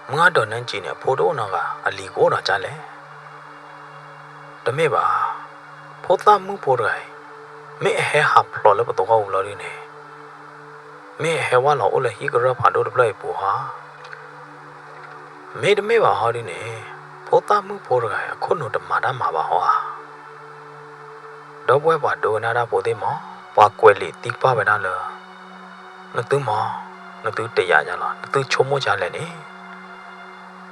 မုၢ်ဂၤဒီးနၢ်စံၣ်န့ၣ် အဖိတအိၣ်နီတဂၤ, အလံၤကအိၣ်ဒီးကၢ်လဲၣ်. တမ့ၢ်ဘၣ်, ဖိသၣ်မုၣ်ဖိတဂၤအံၤ မ့ၢ်အဟဲဟးဖျိးလၢပသဝီပူၤလီၤဒုန့ၣ် မ့ၢ်အဟဲဝဲလီၤအိၣ်လၢဟံၣ်ကရၢၢ်ဖးဒိၣ်တဖျၢၣ်အံၤပူၤဧါ. မ့တမ့ၢ်ဘၣ်ဟီဒုန့ၣ် ဖိသၣ်မုၣ်ဖိတဂၤအံၤ အခိၣ်နူာ်တမၤတၢ်မၤဘၣ်ဟီဧါ. ဒီပုၢ်ဝဲၢ်ပှၤဒိကနၣ်တၢ်ဖိသ့ၣ်မး, ပှၤကွဲးလံာ်သံကွၢ်ဝဲဒၣ်လၢ နသုမး, နသုတယာ်ယၤလီၤ, နသုဆိကမိၣ်ယၤလဲၣ်န့ၣ်,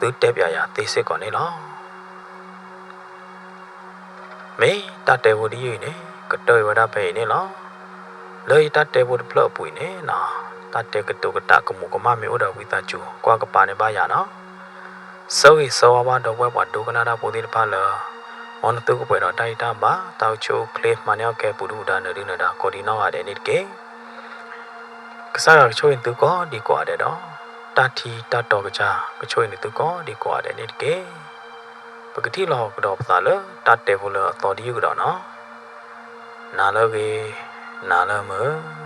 သုတဲပၠးယၤသ့စ့ၢ်ကီးန့ၣ်လီၤ. မ့ၢ်တၢ်တဲဖိတယုၢ်အံၤန့ၣ် ကတၢၢ်ဝဲဒၣ်ဖဲအံၤန့ၣ်လီၤ. လၢယတၢ်တဲဖိတဖျၢၣ်အပူၤအံၤန့ၣ်နီၤ, တၢ်တဲကတိၤကတးကမူးကမၣ်မ့ၢ်အိၣ်ဒီးဝံသးစူၤ ကွၢ်ကပၤန့ၢ်ဘၣ်ယၤနီၤ. ဆၢဂ့ၤဆၢဝါဘၣ်ဒီပုၢ်ဝဲၢ်ပှၤဒိကနၣ်တၢ်ဖိသ့ၣ်တဖၣ်လၢ မ်နသုကပှဲၤဒီးတၢ်ဂံၢ်တၢ်ဘါ, တၢ်အိၣ်ဆူၣ်အိၣ်ချ့ မၤန့ၢ်အီၣ်ကဲပူၤဒုၣ်ပူၤဒါ နၢၤဒုၣ်နၢၤဒါ ကိးဒံနီၢ်ဂၤဒဲးန့ၣ်တက့ၢ်. ကစၢ်ယွၤကဆိၣ်ဂ့ၤနသုကိးဒံကိးဂၤဒဲးဒီး တၢ်ထံတၢ်တီကစၢ် ကဆိၣ်ဂ့ၤနသုကိးဒံကိးဂၤဒဲးန့ၣ်တက့ၢ်. ပကထံၣ်လိာ်ကဒီးပသးလၢတၢ်တဲဖိလၢအသီတယုၢ်ကဒီးနီၤ. နၤလၢအဂ့ၤ, နၤလၢအမုာ်.